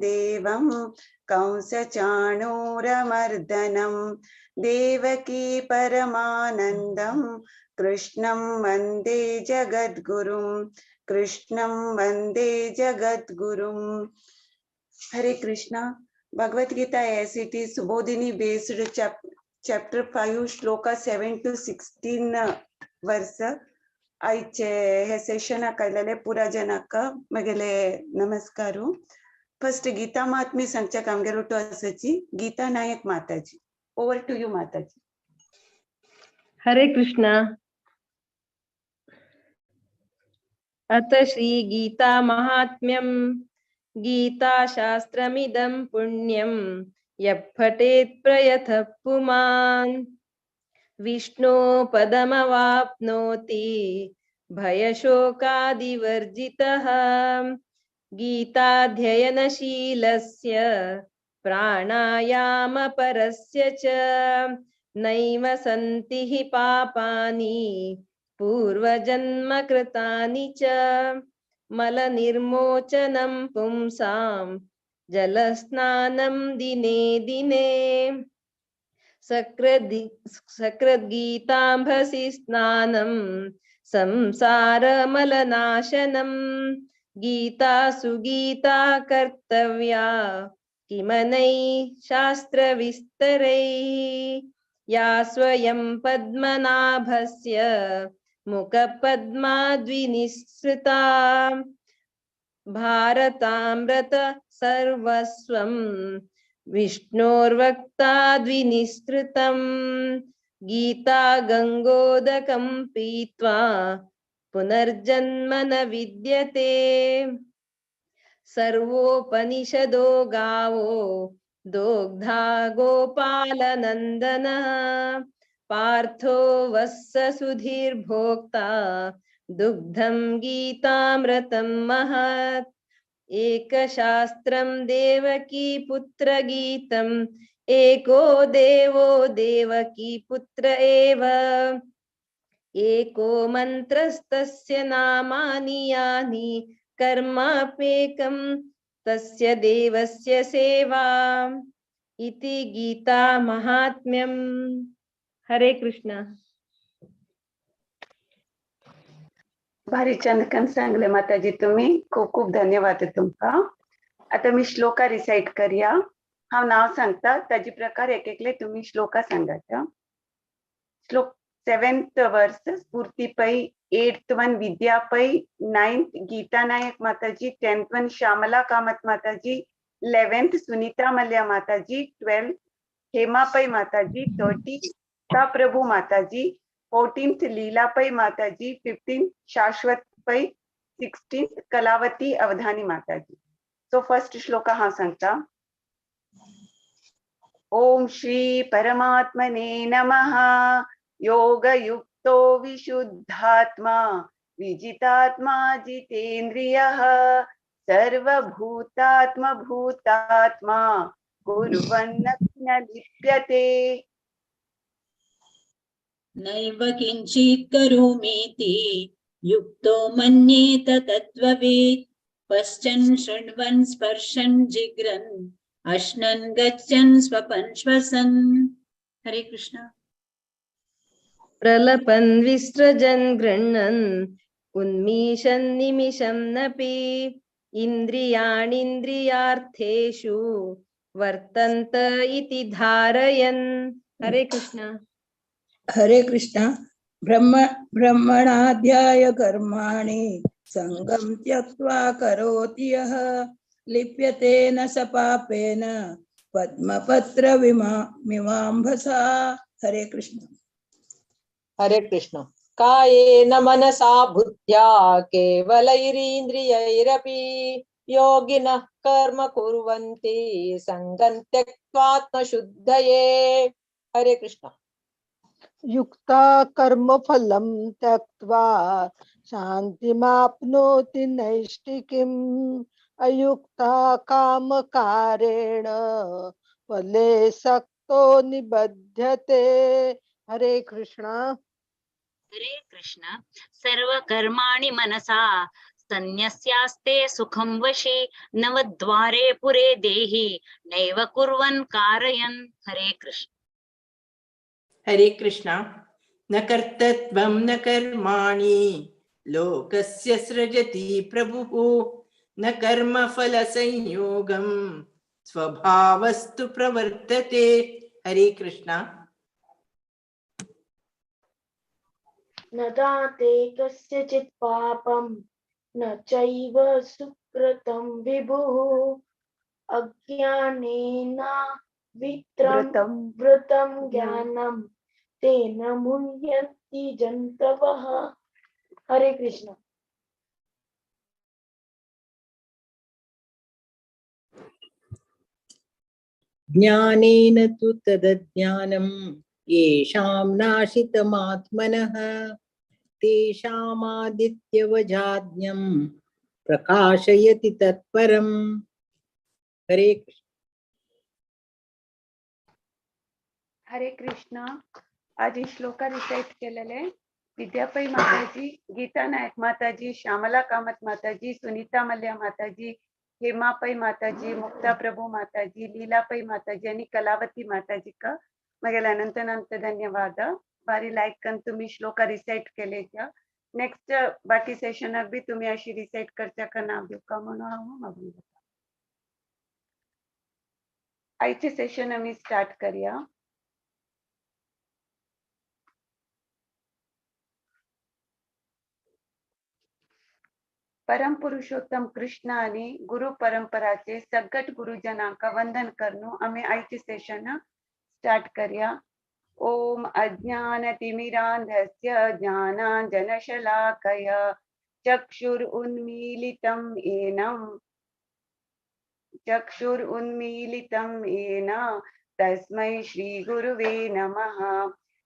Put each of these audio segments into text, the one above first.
देवं कंसचाणूरमर्दनं देवकी परमानन्दं कृष्णं वन्दे जगद्गुरुं कृष्णं वन्दे जगद्गुरुं। Hare Krishna. Bhagavad Gita as it is Subodhini based chapter 5 shloka 7 to 16 verse. आयचे हे सेशनाक आयलेले पुरा जनाक मगेले नमस्कार. फर्स्ट गीता महात्म्य सांगच्याक आमगेलो उठो आसाची Geeta Nayak Mataji. Over to you Mataji. Hare Krishna. अथ श्री गीता महात्म्यं गीता शास्त्रमिदं पुण्यं यः पठेत् प्रयतः पुमान् विष्णो पदमवाप्नोति भयशोकादिवर्जितः। गीताध्ययनशीलस्य प्राणायामपरस्य च नैव सन्ति हि पापानि पूर्वजन्मकृतानि च। मलनिर्मोचनं पुंसां जलस्नानं दिने दिने सकृद्गीताम्भसि स्नानं संसारमलनाशनं। गीता सुगीता कर्तव्या किमनै शास्त्रविस्तरैः या स्वयं पद्मनाभस्य मुखपद्माद्विनिःसृता। भारतामृत सर्वस्वं विष्णोर्वक्ताद्विनिःसृतं। गीता गंगोदकं पीत्वा पुनर्जन्म न विद्यते। सर्वोपनिषदो गावो दोग्धा गोपालनन्दनः पार्थो वत्स सुधीर्भोक्ता दुग्धं गीतामृतं महत्। एकशास्त्रं देवकी पुत्रगीतं एको देवो देवकी पुत्र एव। एको मन्त्रस्तस्य नामानि यानि कर्मापेकं तस्य देवस्य सेवा। इति गीता महात्म्यम्। हरे कृष्ण. भारी चंदकन सांगले माताजी तुम्ही, खूप खूप धन्यवाद तुमका. आता मी श्लोका रिसाइट करया. हांव नाव सांगता ताजे प्रकार एक एकले तुम्ही श्लोका सांगात. श्लोक 7th verse Spoorthi Pai, 8th one Vidya Pai, 9th Geeta Nayak Mataji, 10th one Shyamala Kamat Mataji, 11th Sunita Mallya Mataji, 12th Hema Pai Mataji, 13th Gita Prabhu Mataji, 14th Leela Pai Mataji, 15th Shashwat Pai, 16th Kalavati Avadhani Mataji. So first shloka हांव सांगता. ओम श्री परमात्मने नमः. योगयुक्तो विशुद्धात्मा विजितात्मा जितेन्द्रियः सर्वभूतात्मा भूतात्मा कुर्वन्नपि न लिप्यते. नैव किञ्चित् करोमीति युक्तो मन्येत तत्त्ववित्. पश्यन् शृण्वन् स्पर्शन् जिघ्रन् अश्नन् गच्छन् स्वपन् श्वसन्. हरे कृष्ण. प्रलपन् विसृजन् गृह्णन् उन्मीषन् निमिषं नपि इन्द्रियाणीन्द्रियार्थेषु वर्तन्त इति धारयन्. हरे कृष्ण. हरे कृष्ण. ब्रह्मणाध्याय कर्माणि संगं त्यक्त्वा करोति यः लिप्यते न स पापेन पद्मपत्र विमाम्भसा. हरे कृष्ण. हरे कृष्ण. कायेन मनसा बुद्ध्या केवलैरिन्द्रियैरपि योगिनः कर्म कुर्वन्ति संगं त्यक्त्वात्मशुद्धये. हरे कृष्ण. युक्ता कर्मफलं त्यक्त्वा शान्तिमाप्नोति नैष्ठिकीम्. अयुक्ता कामकारेण फले सक्तो निबध्यते. हरे कृष्ण. हरे कृष्ण. सर्वकर्माणि मनसा सन्न्यस्यास्ते सुखं वशी नवद्वारे पुरे देहि नैव कुर्वन् कारयन्. हरे कृष्ण. हरे कृष्णा. न कर्तृत्वं न कर्माणि लोकस्य सृजति प्रभुः, न कर्मफलसंयोगं स्वभावस्तु प्रवर्तते. हरे कृष्णा. न दाते कस्यचित् पापं न चैव सुकृतं विभुः, अज्ञानेन व्रतं वृतं ज्ञानं तेन मुह्यन्ति जन्तवः. हरे कृष्ण. ज्ञानेन तु तदज्ञानं येषां नाशितमात्मनः, तेषामादित्यवजाज्ञं प्रकाशयति तत्परम्. हरे कृष्ण. हरे कृष्ण. आज श्लोका रिसाइट केलेले विद्यापै माताजी, गीता नायक माताजी, श्यामला कामत माताजी, सुनीता मल्ल्या माताजी, हेमा पै माताजी, मुक्ता प्रभू माताजी, लीला पै माताजी आणि कलावती माताजी का मगेल अनंत अनंत धन्यवाद. बारी लाईक कन तुम्ही श्लोका रिसाइट केले. नेक्स्ट बाकी सेशनाक बी तुम्ही अशी रिसाइट करच्या का नाव दिवका का म्हणून हांव मागून घेता. आयचे सेशन आमी स्टार्ट करया. परम पुरुषोत्तम कृष्ण आणि गुरु परंपराचे सगट गुरुजनांका वंदन करनु आमी आयचे सेशन स्टार्ट करया. ओम अज्ञानतिमिरान्धस्य ज्ञानाञ्जनशलाकया चक्षुरुन्मीलितं येन तस्मै श्रीगुरुवे नमः.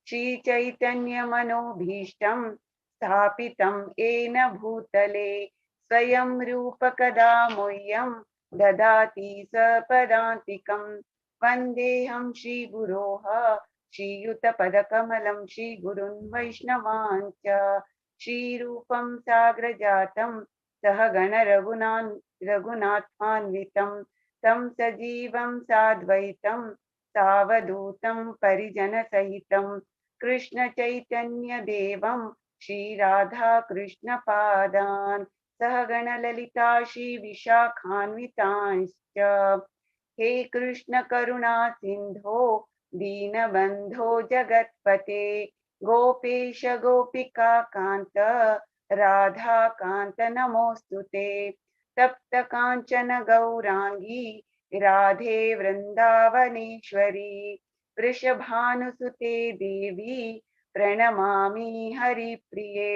श्रीचैतन्यमनोभीष्टं स्थापितं येन भूतले स्वयं रूपकदा मह्यं ददाति स्वपदान्तिकं. वन्देऽहं श्रीगुरोः श्रीयुतपदकमलं श्रीगुरुन् वैष्णवान् च. श्रीरूपं साग्रजातं सह गणरघुनाथान्वितं तं सजीवं साद्वैतं सावधूतं परिजनसहितं कृष्णचैतन्यदेवं श्रीराधाकृष्णपादान् सह गणललिता श्रीविशाखान्वितांश्च. हे कृष्ण करुणा सिन्धो दीनबन्धो जगत्पते गोपेश गोपिका कान्त राधाकान्त नमोऽस्तु ते. तप्त काञ्चन गौराङ्गी राधे वृन्दावनेश्वरी वृषभानुसुते देवी प्रणमामि हरिप्रिये.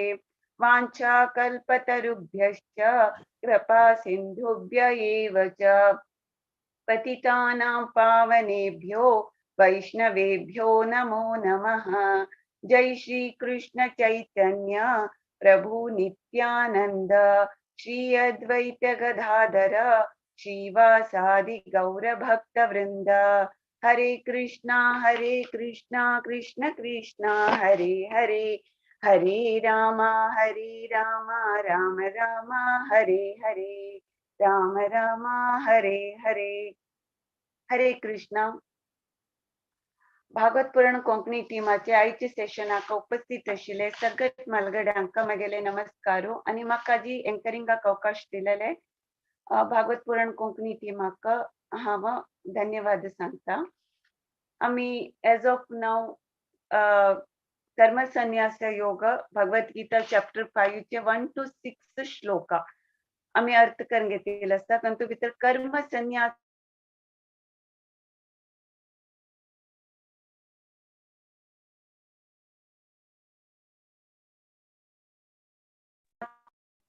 वाञ्छाकल्पतरुभ्यश्च कृपा सिन्धुभ्य एव च पतितानां पावनेभ्यो वैष्णवेभ्यो नमो नमः. जय श्री कृष्ण चैतन्य प्रभु नित्यानंद श्री अद्वैत गदाधर श्रीवासादि गौर भक्त वृंद. हरे कृष्णा कृष्ण कृष्णा हरे हरे, हरे रामा राम राम हरे हरे, राम राम हरे हरे. हरे कृष्णा. भागवत पुराण कोंकणी टीमाचे आयचे सेशनाक उपस्थित आशिल्ले सगळ्यात म्हालगड्यांक म्हगेले नमस्कारो आनी म्हाका जी एंकरिंगाक अवकाश दिलेले भागवत पुराण कोंकणी टीमाक हांव धन्यवाद सांगता. आमी एज ऑफ नाव कर्मसन्यास योग भगवत गीता चॅप्टर 5 चे 1 to 6 श्लोका आमी अर्थ करून घेतिल्ले आसता. तातूंत भितर कर्मसन्यास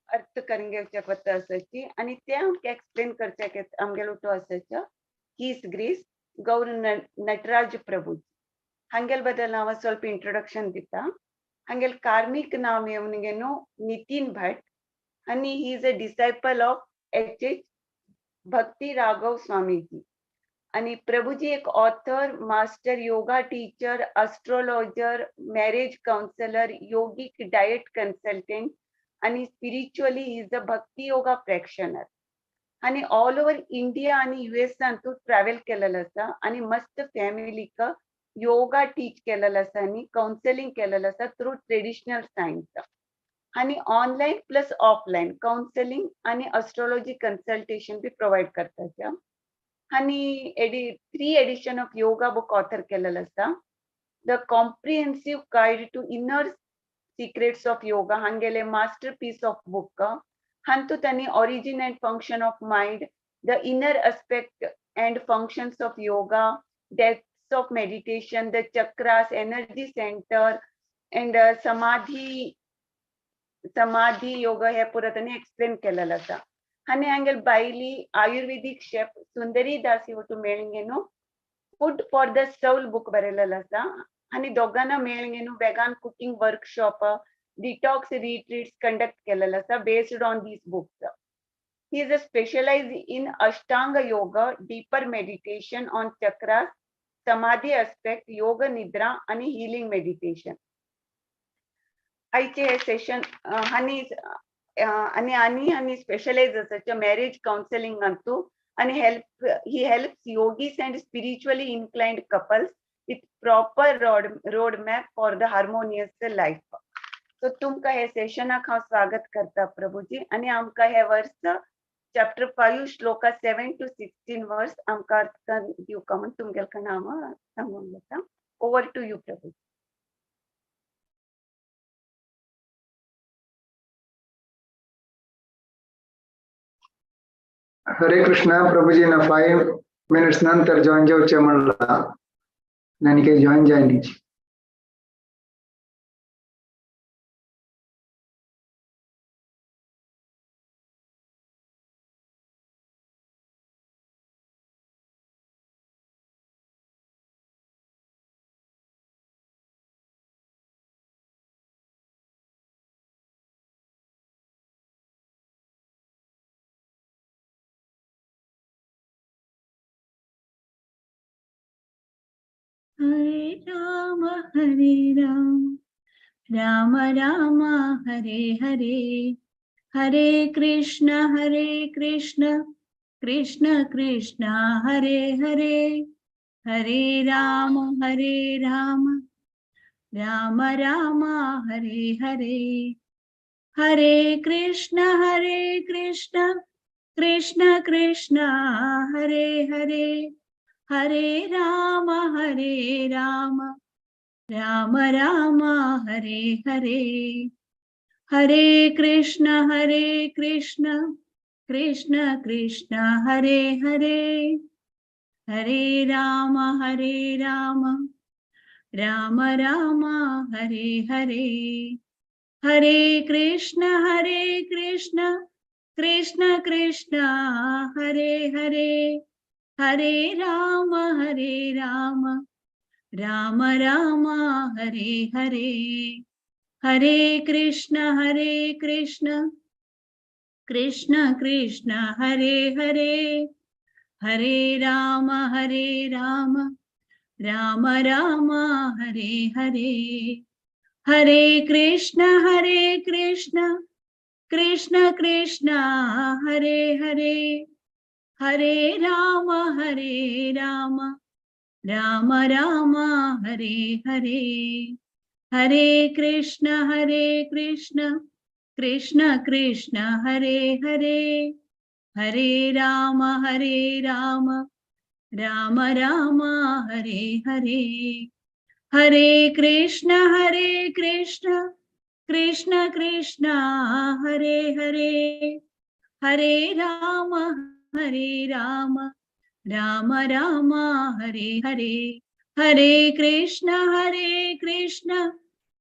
अर्थ करून घेवच्याक वता आसाची आनी ते आमकां एक्सप्लेन करच्याक आमगेलो तो आसाचो his grace गौर नटराज प्रभु हांगेल बद्दल हांव स्वल्प इंट्रोडक्शन दिता. हांगेल कार्मीक नाम येवन नितीन भट आनी he is a disciple of H H Bhakti Raghav Swamiji. आनी प्रभुजी एक author, master yoga teacher, astrologer, marriage counsellor, yogic diet consultant आणि spiritually is the bhakti yoga practitioner. आणि ऑल ओव्हर इंडिया आणि युएसान तूं ट्रॅव्हल केलेलो आसा आणि मस्त फॅमिलीक योगा टीच केलेलो आसा आणि कावन्सिलिंग केलेलो आसा थ्रू ट्रेडिशनल सायन्स. आणि ऑनलायन प्लस ऑफलायन कावन्सिलिंग आणि अस्ट्रोलॉजी कन्सल्टेशन बी प्रोवायड करतात. आणि 3 edition of yoga book author केलेलो आसा. The comprehensive guide to inner secrets of yoga हांगेले master piece of book. हांतू तांणी origin and function of mind, the inner aspect and functions of yoga, depths of meditation, the chakras, energy center and samadhi samadhi yoga हे पुरा तांणी explain केलेलं आसा. आनी हांगेले बायली आयुर्वेदीक chef सुंदरी दासी ಒಟ್ಟು ಮೇಳಿಂಗೇನು food for the soul book बरयलेलो आसा. आनी दोगांना मेळिंगेनु vegan cooking workshop, detox retreats conduct केलेलो आसा based on these books. He is a specialized in Ashtanga Yoga, deeper meditation on chakras, samadhi aspect, yoga nidra आणि healing meditation. आयचे हे सेशन आनी आनी आनी आनी स्पेशलायज आसा मॅरेज कावन्सिलिंग अंतू आणि help he helps yogis and spiritually inclined couples with proper road map for the harmonious life. So तुमकां हे सेशनाक हांव स्वागत करता प्रभुजी. आनी आमकां हे वर्स चॅप्टर 5 श्लोका 7 to 16 वर्स आमकां दिवका म्हूण तुमगेले कडल्यान हांव सांगूंक घेता. Over to you Prabhuji. Hare Krishna. प्रभुजीन 5 minutes नंतर जॉईन जावचे म्हणला आनी काही join जायनी. Hare Ram, Ram Ram, Hare Hare, Hare Krishna, Krishna Krishna, Hare Hare, Hare Ram, Ram Ram, Hare Hare, Hare Krishna, Krishna Krishna, Hare Hare, Hare Ram, Ram Ram, Hare Hare, Hare Krishna, Krishna Krishna, Hare Hare, Hare Ram, Ram Ram, Hare Hare, Hare Krishna, Krishna Krishna, Hare Hare, Hare Ram, Ram Ram, Hare Hare, Hare Krishna, Krishna Krishna, Hare Hare, Hare Ram, Ram Ram, Hare Hare, Hare Krishna, Krishna Krishna, Hare Hare, Hare Ram, Ram Ram, Hare Hare, Hare Krishna, Krishna Krishna, Hare Hare, Hare Ram, Ram Ram, Hare Hare, Hare Krishna, Krishna Krishna, Hare Hare, Hare Ram, Ram Ram, Hare Hare, Hare Krishna,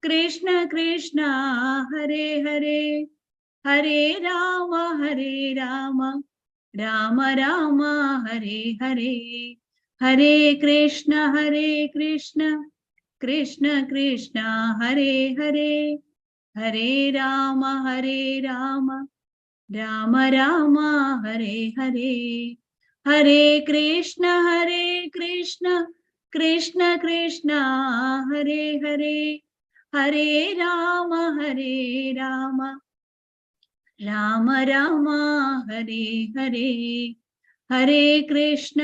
Krishna Krishna, Hare Hare, Hare Ram, Ram Ram, Hare Hare, Hare Krishna, Krishna Krishna, Hare Hare, Hare Ram, Ram Ram, Hare Hare, Hare Krishna, Krishna Krishna, Hare Hare, Hare Ram, Ram Ram Hare Hare. Hare Krishna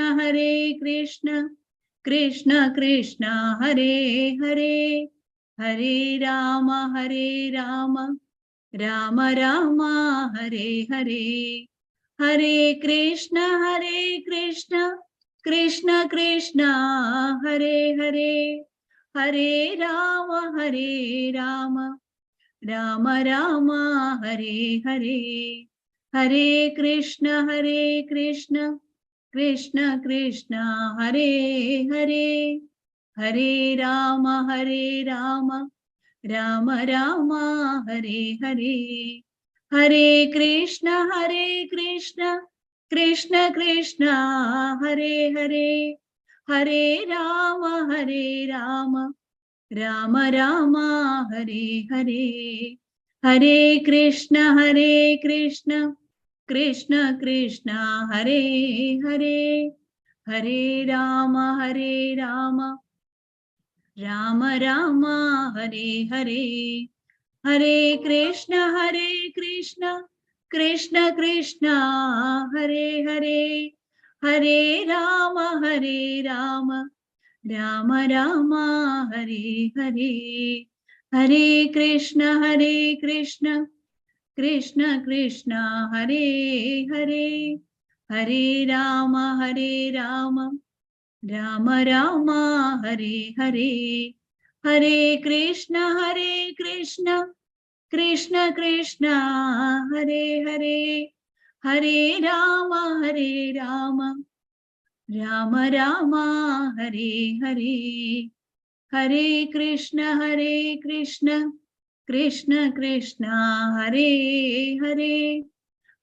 Krishna Krishna Hare Hare. Hare Ram Ram Ram Hare Hare. Hare Krishna Krishna Krishna Hare Hare. Hare Ram Ram Ram Hare Hare. Hare Krishna Krishna Krishna Hare Hare. Hare Ram Ram Ram Hare Hare. Hare Krishna Krishna Krishna Hare Hare. Hare Ram Ram Ram Hare Hare. Hare Krishna Krishna Krishna Hare Hare. Hare Ram Ram Ram Hare Hare. Hare Krishna Krishna Krishna Hare Hare. Hare Ram Ram Ram Hare Hare. Hare Krishna Krishna Krishna Hare Hare. Hare Ram Ram Ram Hare Hare. Hare Krishna Krishna Krishna Hare Hare. Hare Ram Ram Ram Hare Hare. Hare Krishna Krishna Krishna Hare Hare. Hare Ram Ram Ram Hare Hare. Hare Krishna Krishna Krishna Hare Hare.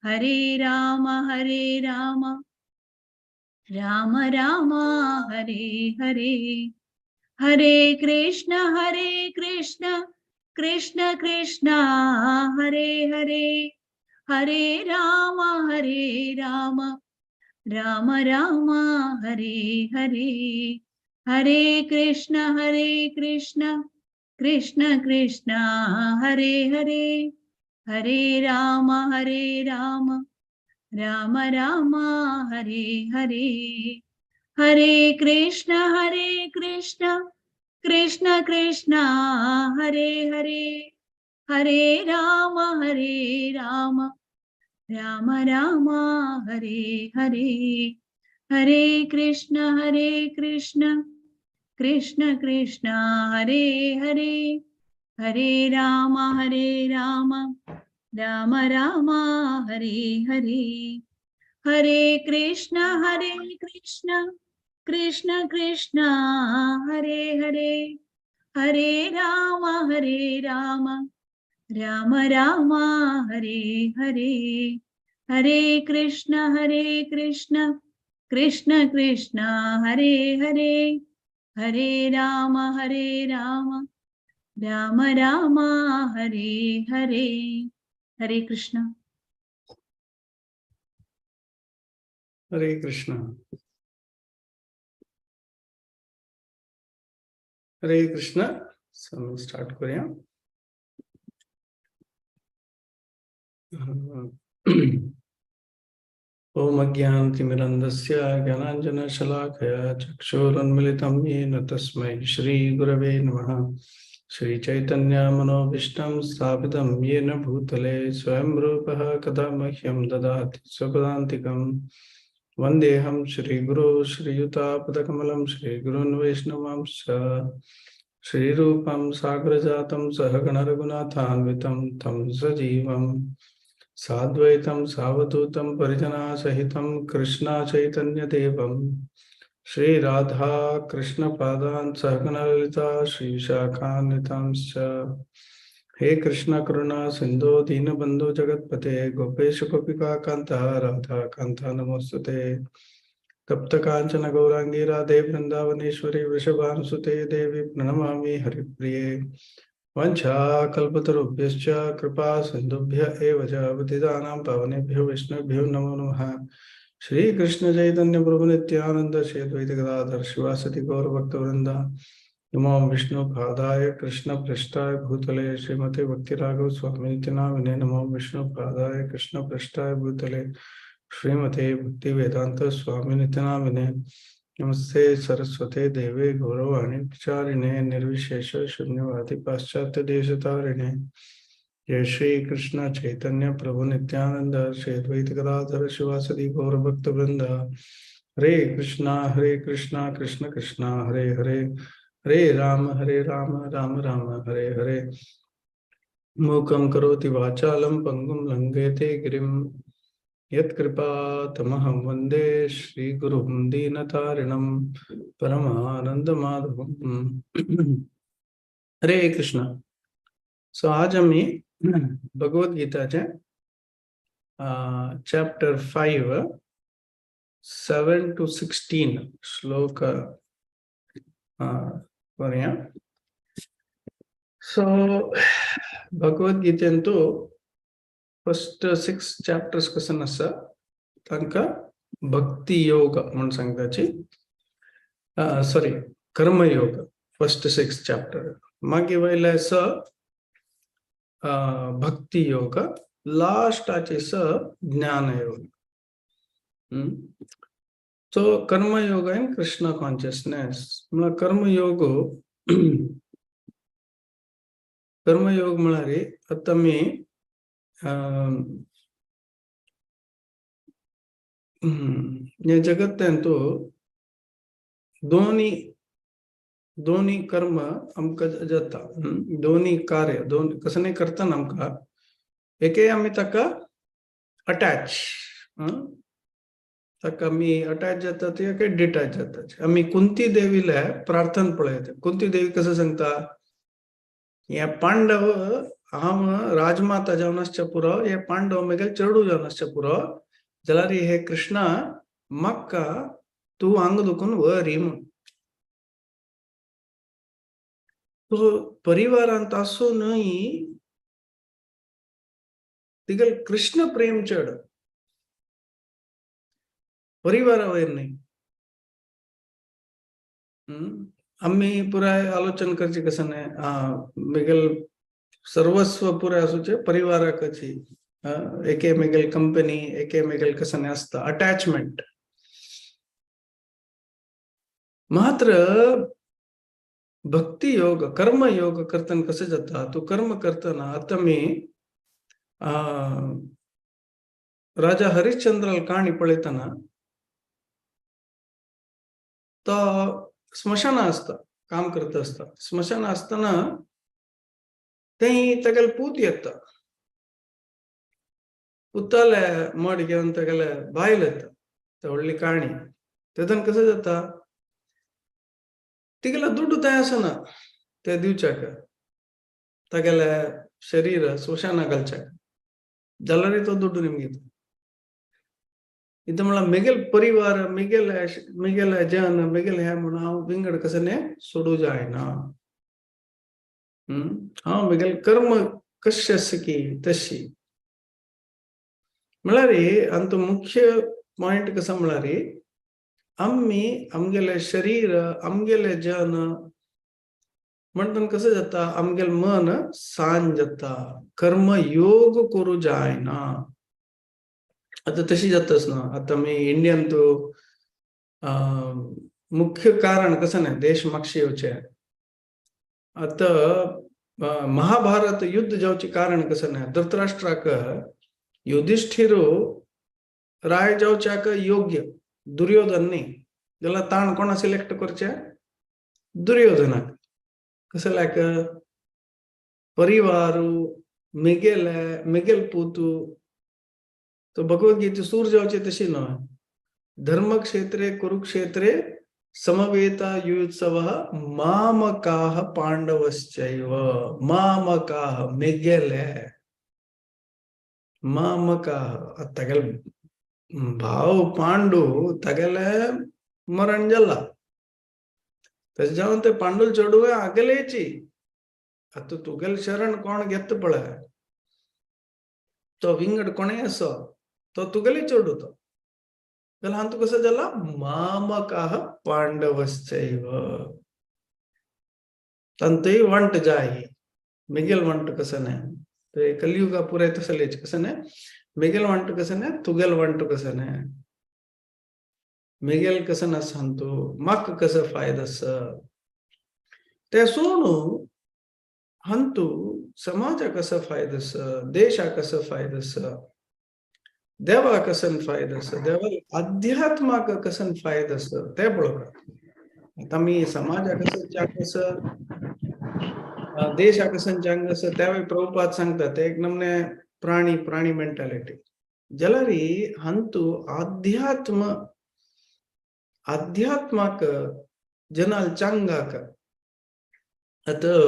Hare Ram Ram Ram Hare Hare. Hare Krishna Krishna Krishna Hare Hare. Hare Ram Ram Ram Hare Hare. Hare Krishna Krishna Krishna Hare Hare. Hare Ram Ram Ram Hare Hare. Hare Krishna Krishna Krishna Hare Hare. Hare Ram Ram Ram Hare Hare. Hare Krishna Krishna Krishna Hare Hare. Hare Ram Ram Ram Hare Hare. Hare Krishna Krishna Krishna Hare Hare. Hare Ram Ram Ram Hare Hare. Hare Krishna. Hare Krishna. Hare Krishna. Start करूया। ओम अज्ञानतिमिरन्धस्य ज्ञानाञ्जनशलाकया चक्षुरुन्मिलितं येन तस्मै श्रीगुरवे नमः। श्रीचैतन्यमनोभीष्टं स्थापितं येन भूतले स्वयं रूपः कदा मह्यं ददाति स्वपदान्तिकं। वन्देऽहं श्रीगुरो श्रीयुतापदकमलं श्रीगुरून् वैष्णवांश्च श्रीरूपं सागरजातं सहगणरघुनाथान्वितं तं सजीवं साद्वैतं सावधूतं परिजनासहितं कृष्णचैतन्यदेवं श्रीराधा कृष्णपादान् सहगणललिता श्रीशाखान्वितांश्च। हे कृष्ण करुणा सिन्धो दीनबन्धो जगत्पते गोपेश गोपिका कान्तः राधा कान्ता नमोस्तुते। तप्त कांचन गौरांगी राधे वृंदावनेश्वरी वृषभानुसुते देवी प्रणमामि हरिप्रिये। वंशा कल्पतरुभ्यश्च कृपा सिन्धुभ्य एव च पतितानां पावनेभ्यो वैष्णवेभ्यो नमो नमः। श्री कृष्ण चैतन्य प्रभु नित्यानंद श्री अद्वैत गदाधर शिवासति गौर भक्त वृंद। नमो विष्णुपादाय कृष्णपृष्ठाय भूतले श्रीमते भक्तिराघव स्वामीति नामिने। नमो विष्णुपादाय कृष्णपृष्ठाय भूतले श्रीमते भक्तिवेदांत स्वामीति नामिने। नमस्ते सरस्वते देवे गौरवाणी प्रचारिणे निर्विशेष शून्यवादी पाश्चात्य देशतारिणे। जय श्री कृष्ण चैतन्य प्रभु नित्यानंद श्री अद्वैत गदाधर शिवासदि गौरभक्त वृंद। हरे कृष्णा कृष्ण कृष्णा हरे हरे, हरे राम राम राम हरे हरे। मूकं करोति वाचालं पंगुं लंघयते गिरिं, यत्कृपा तमहं वंदे श्रीगुरुं दीनतारिणं परमानंदमाधवं। हरे कृष्ण। सो आज आमी भगवद गीताचे चॅप्टर 5 7 to 16 श्लोक करूया। सो भगवद गीतेंतु फर्स्ट 6 चॅप्टर्स कसन आसा तांकां भक्ती योग म्हूण सांगताची, सॉरी कर्मयोग फर्स्ट 6 चॅप्टर, मागीर वयले स भक्ती योग, लास्टाचे स ज्ञानयोग। सो कर्मयोग आनी कृष्ण कॉन्शियसनेस म्हळ्यार कर्मयोग। कर्मयोग म्हळ्यार आतां आमी ह्या जगत्यांतु दोनी दोनी कर्म आमकां जाता, दोनी कार्य दोन कसं करतना आमकां एके आमी ताका अटॅच, ताका आमी अटॅच जाता ते एके डिटॅच जाता। आमी कुंती देवीले प्रार्थना पळयता। कुंती देवी कसं सांगता, हे पांडव हांव राजमाता जावन आसच्या पुरो, हे पांडव मागीर चेडू जावन आसच्या पुरो, जाल्यार हे कृष्णा म्हाका तूं हांगा दुखून व्हर म्हूण। तो परिवारांत आसूनय तिगेल कृष्ण प्रेम चड, परिवारा वयर न्ही। आमी पुराय आलोचन करचे कसं न्ही, मेगेल सर्वस्व पुराय आसूचे परिवाराकची, एके मेगेल कंपनी एके मेगेल कसं न्ही आसता अटॅचमेंट। मात्र भक्ती योग कर्म योग करतना कशें जाता, तूं कर्म करतना आतां आमी राजा हरिश्चंद्राल काणी पळयतना तो स्मशान आसता, काम करता आसता। स्मशान आसतना थंय तागेले पूत येता, पुताले मड घेवन तागेले बायल येता, ते व्हडली काणी। तेतून कशें जाता, तिगेलो दुड्डू थंय आसना ते दिवच्याक, तागेले शरीर स्मशाना घालच्याक, जाल्यार तो दुड्डू निमगीता। इथं म्हळ्यार मेगेल परिवार मेगेल मेगेल जन मेगेल हें म्हणून हांव विंगड कसं न्ही सोडूं जायना। हांव मेगेल कर्म कशें आसा की तशी म्हळ्यार आमचो मुख्य पॉयंट कसो म्हळ्यार आमी आमगेले शरीर आमगेले जन म्हणटन कसं जाता, आमगेले मन सांज जाता, कर्म योग करूं जायना। आतां तशी जाताच ना। आतां आमी इंडियन तो मुख्य कारण कसं न्ही देश मागशे येवचे। आतां महाभारत युद्ध जावचें कारण कसं न्ही, धृतराष्ट्राक युधिष्ठिर राय जावच्याक योग्य दुर्योधन न्ही, जाल्यार ताण कोणा सिलेक्ट करचे, दुर्योधनाक। कसं लायक परिवार मेगेले मेगेल पूतू, तो भगवद्गीते सूर जावचे तशी न्हय। धर्मक्षेत्रे कुरुक्षेत्रे समवेता युयुत्सवः मामकाः पांडवश्चैव। मामकाः मेगेले मामकाः तागेले भाव पांडू तागेले मरण जाला, तशें जावन ते पांडुल चेडूं आगेलेची। आतां तुगेले शरण कोण घेता पळय, तो विंगड कोणय आसो तो तुगेले चेडूं तो, जाल्यार हांतू कसो जाला मामकाः पांडवश्चैव। तांतूय वंट जाय, मेगेल वंट कसं नाही. ते कलियुगा पुराय तसलेच कसं नाही, मेगेल वंट कसं नाही, तुगेल वंट कसं नाही, मेगेल कसं ना सांगतो म्हाका कसं फायदो आसा ते सोडून हंतू समाजाक कसो फायदो आसा, देशाक कसो फायदो आसा, देवाक कसो फायदो आसा, देवा अध्यात्माक कसो फायदो आसा ते पळोवपाक. आतां आमी समाजाक कसो चांग आसा, देशाक कसो चांग आसा तेवूय प्रभुपाद सांगता. ते एक नमने प्राणी प्राणी मेंटालिटी जाल्यार हंतू अध्यात्म अध्यात्माक जनाल चांगाक. आतां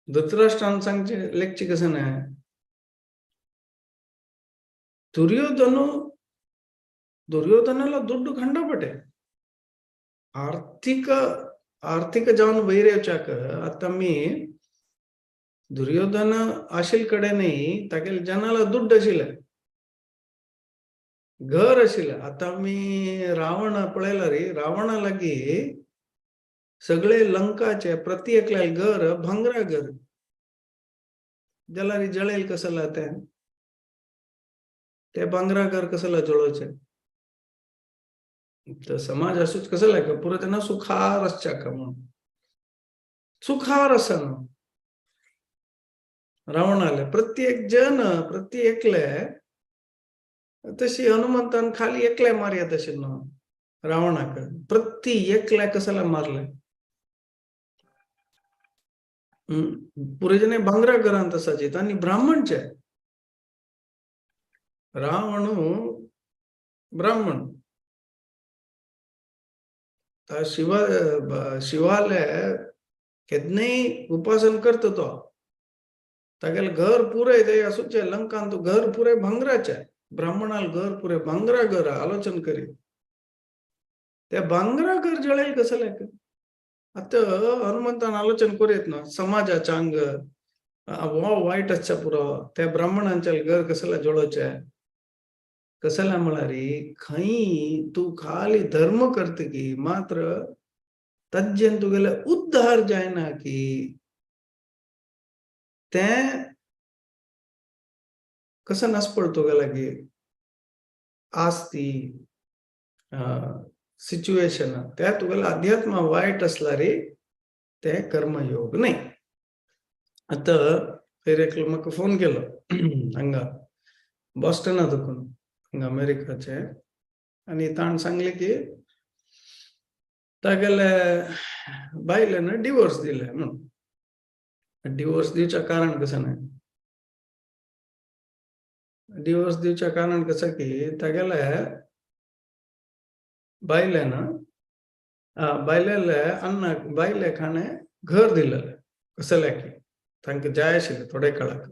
धृतराष्ट्रान सांगचे लेखचे कसं नाही, दुर्योधनाला दुड्डू खंडापटे आर्थिक आर्थिक जावन वयर येवच्याक. आतां आमी दुर्योधन आशिल्ले कडेन न्ही तागेले जनाला दुड्ड आशिल्ले, घर आशिल्लें. आतां आमी रावण पळयला रे, रावणा लागीं सगळे लंकाचे प्रति एकल्या घर भांगरा घर जाल्यार जळेल कसला तें, ते भांगरा घर कसला जळोवचें. तर समाज असूच कसं लायक पुरो त्यांना सुखार आसच्या म्हणून सुखार आसा न्हू रावणाले प्रत्येक जन प्रत्येक एकले तशी हनुमंतान खाली एकले मारया तशी न्हू रावणाक, प्रत्येक एकल्या कसला मारले. पुरे जने भांगरा घरांत आसाचे आनी ब्राह्मणचे, रावण ब्राह्मण शिवा शिवाले केन्नाय उपासन करता तो, तागेले घर पुराय ते आसूचे लंकान तो घर पुराय भांगराचे, ब्राह्मणाल घर पुराय भांगरा घर आलोचन करी ते भांगरा घर जळेल कसले. आतां हनुमंतान आलोचन करीत ना समाजाच्या अंग हो वायट आसच्या पुरो त्या ब्राह्मणांच्या घर कसले जळोवचें कसले म्हळ्यार खंय तूं खाली धर्म करता की मात्र ताजेन तुगेले उद्धार जायना की तें कसं नासपड तुगे लागीं आसती सिच्युएशन त्या तुगेले अध्यात्म वायट आसल्यार रे तें कर्मयोग न्ही. आतां खंय एकलो म्हाका फोन केलो हांगा बॉस्टना देखून हांगा अमेरिकाचे, आनी ताणें सांगलें की तागेले बायलेन डिवोर्स दिले म्हणून. डिवोर्स दिवचें कारण कसं न्हय, डिवोर्स दिवचें कारण कसं की तागेले बायलेन बायलेले अन्नाक बायलेक हाणें घर दिलेलें कसलें की तांकां जाय आशिल्लें थोडे काळाक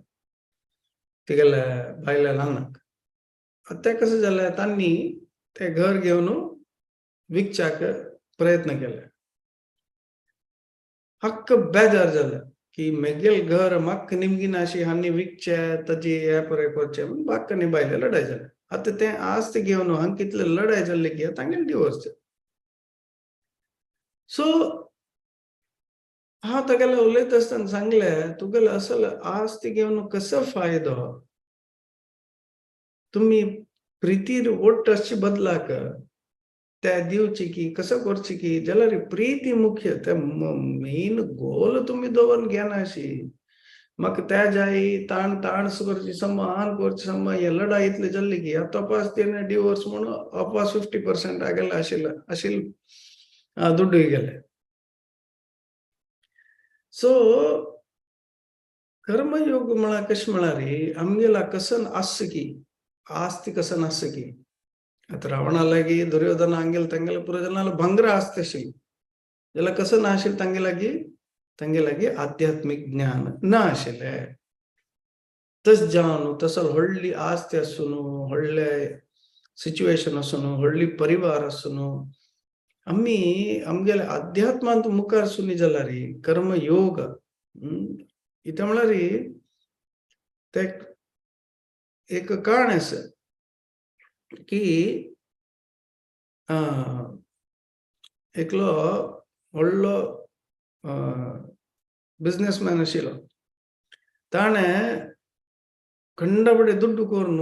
तिगेले बायलेल्या अन्नाक. आतां तें कशें जालें तांणी तें घर घेवन विकच्याक प्रयत्न केले. हक्क बेजार जाले की मेगेल घर म्हाका निमगी नाशी हांणी विकचे ताजी हे परे करचे म्हणून बाक आनी बायले लडाय जाले. आतां तें आज ते घेवन हांगा कितले लडाय जाल्ले की तांगेले डिवोर्स जाले. सो हांव तागेले उलयता आसतना सांगलें तुगेले असल आज ते घेवन कसो फायदो, तुमी प्रितीर वोट आसचे बदलाक त्या दिवची की कसं करची की जाल्यार प्रिती मुख्य ते मेन गोल तुमी दवरून घेनाशी. म्हाका त्या जाय ताण ताण करची समान करची समा हे लडाय इतले जाल्ली की आतां तपास तेणे डिवोर्स म्हणून अपास 50% आगेले आशिल्ले आशिल्ले दुड्डूय गेले. सो कर्मयोग म्हळ्यार कशें म्हळ्यार आमगेला कसन आसता की आस्ती कसन आसता की आतां रावणा लागीं दुर्योधन हांगेले तांगेले पुरोजनाला भांगरा आसता आशिल्ली जाल्यार कसं ना आशिल्लें तांगे लागीं, तांगे लागीं आध्यात्मीक ज्ञान ना आशिल्लें. तस जावन तसो व्हडली आस्ती आसून व्हडले सिच्युएशन आसून व्हडली परिवार आसून आमी आमगेले अध्यात्मांत मुखार सुनी जाल्यार कर्मयोग इतें म्हळ्यार ते एक कारण आसा की एकलो व्हडलो बिजनेसमॅन आशिल्लो. ताणें खंडपडे दुड्डू करून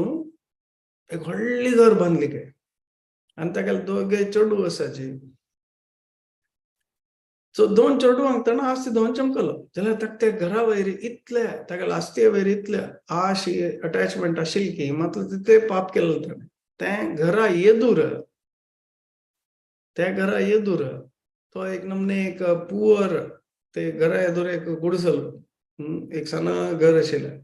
एक व्हडली घर बांदली काय आनी ताका दोगे चेडू आसाची. सो दोन चेडवांक ताणें आस्ती दोन चमकलो जाल्यार ताका त्या घरा वयर इतले ताका आस्ती वयर इतले आशी अटॅचमेंट आशिल्ली की मात्र तितले पाप केलें ताणें. तें घरा येदूर, त्या घरा येदूर तो एक नमने एक पुअर ते घरा येदूर एक गुडसल एक सान घर आशिल्लें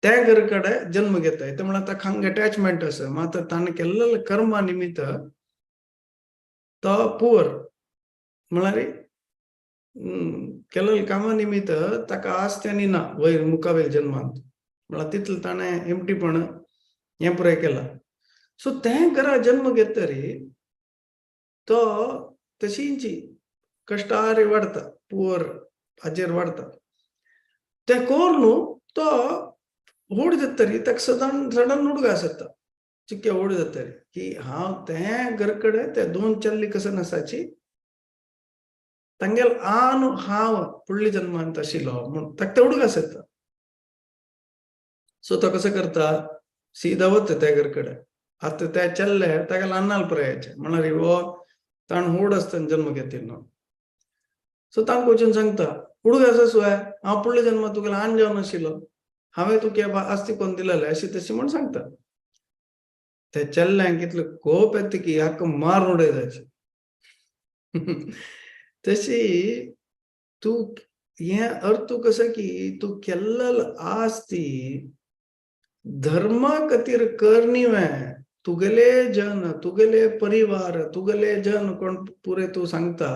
त्या घर कडेन जन्म घेता. ते म्हळ्यार ताका हांगा अटॅचमेंट आसा मात्र ताणें केल्लें कर्मा निमित्त तो पुअर म्हळ्यार केल्लें कामा निमित्त ताका आस्ती आनी ना वयर मुखावेल जन्मांत म्हळ्यार तितलें ताणें एमटीपण हें पुराय केलां. सो तें घरा जन्म घेतरी तो तशींची कश्टारी वाडता पुअर हाजेर वाडता. तें करून तो व्हड जातरी ताका सदां सडन उडगास येता चिक्के व्हड जातरी की हांव तें घर कडेन ते दोन चल्ली कसन आसाची तांगेल आन हांव फुडल्या जन्मांत आशिल्लो म्हूण ताका ते उडगास येता. सो तो कसो करता सीधा वता त्या घर कडेन. आतां त्या चल्ले ताका ल्हान पुरायाचे म्हळ्यार हो ताण व्हड आसतना जन्म घेतिल्लो. सो तांकां वचून सांगता उडगास आसूं हांव फुडल्या जन्मांत तुका ल्हान जावन आशिल्लो हांवें तुका आस्ती कोण दिलेलें अशी तशी म्हूण सांगता. त्या चल्ल्यांक इतलो कोप येता की हाका मारून उडयताची. तशी तूं हें अर्थ कसो की तूं केल्लेल आस्ती धर्मा खातीर करनिवे तुगेले जन तुगेले परिवार तुगेले जन कोण पुरे तूं सांगता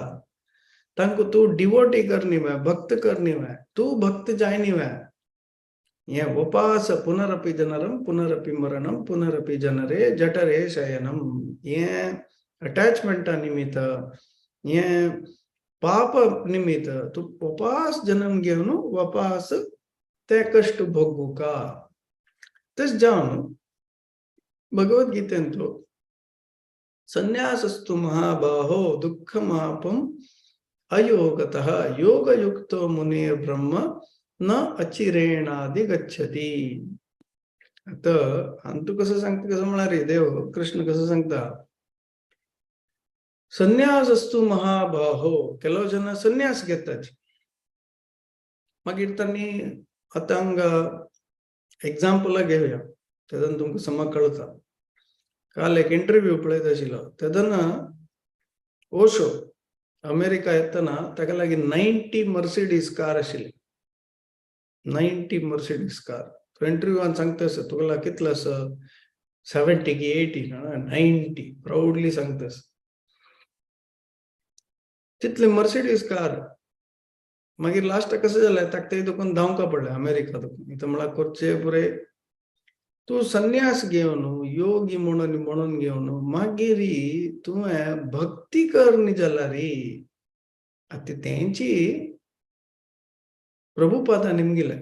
तांकां तूं डिवोटी करनिवे भक्त करनिवे तूं भक्त जायनिवे. हें उपास पुनरपि जनरम पुनरपि मरणम पुनरपि जनरे जठरे शयनम हें अटॅचमेंटा निमित्त हें पाप निमित्त तूं उपास जन्म घेवन वापास ते कश्ट भोगूका. तशें जावन भगवद्गीतेंतलो संन्यासस्तु महाबाहो दुःखमापम अयोगतः योगयुक्तो मुनिर् ब्रह्म न अचिरेणादि गच्छति. आतां हांतू कसो सांगता कसो म्हळ्यार रे देव कृष्ण कसो सांगता संन्यासस्तु महाबाहो ಕೆಲವು ಜನ संन्यास घेतात मागीर तांणी आतां हांगा एग्जाम्पल घेवया तेन्ना तुमकां समा कळता. काल एक इंटरव्यू पळयत आशिल्लो तेन्ना ओशो अमेरिका येतना ताका लागीं 90 मर्सिडीज कार आशिल्ली. 90 मर्सिडीज कार. तो इंटरव्यूआन सांगता आसा तुका कितलो आसा 70 की 80 90 प्राऊडली सांगता आसा तितले मर्सिडीज कार. मागीर लास्टाक कशें जालें ताका ते दोकून धांवका पडलें अमेरिका दोकून. इथं म्हळ्यार करचे पुरे तूं संन्यास घेवन योगी म्हणून म्हणून घेवन मागीर तुवें भक्ती करनी जाल्यार आतां तेंची प्रभुपादा निमगिले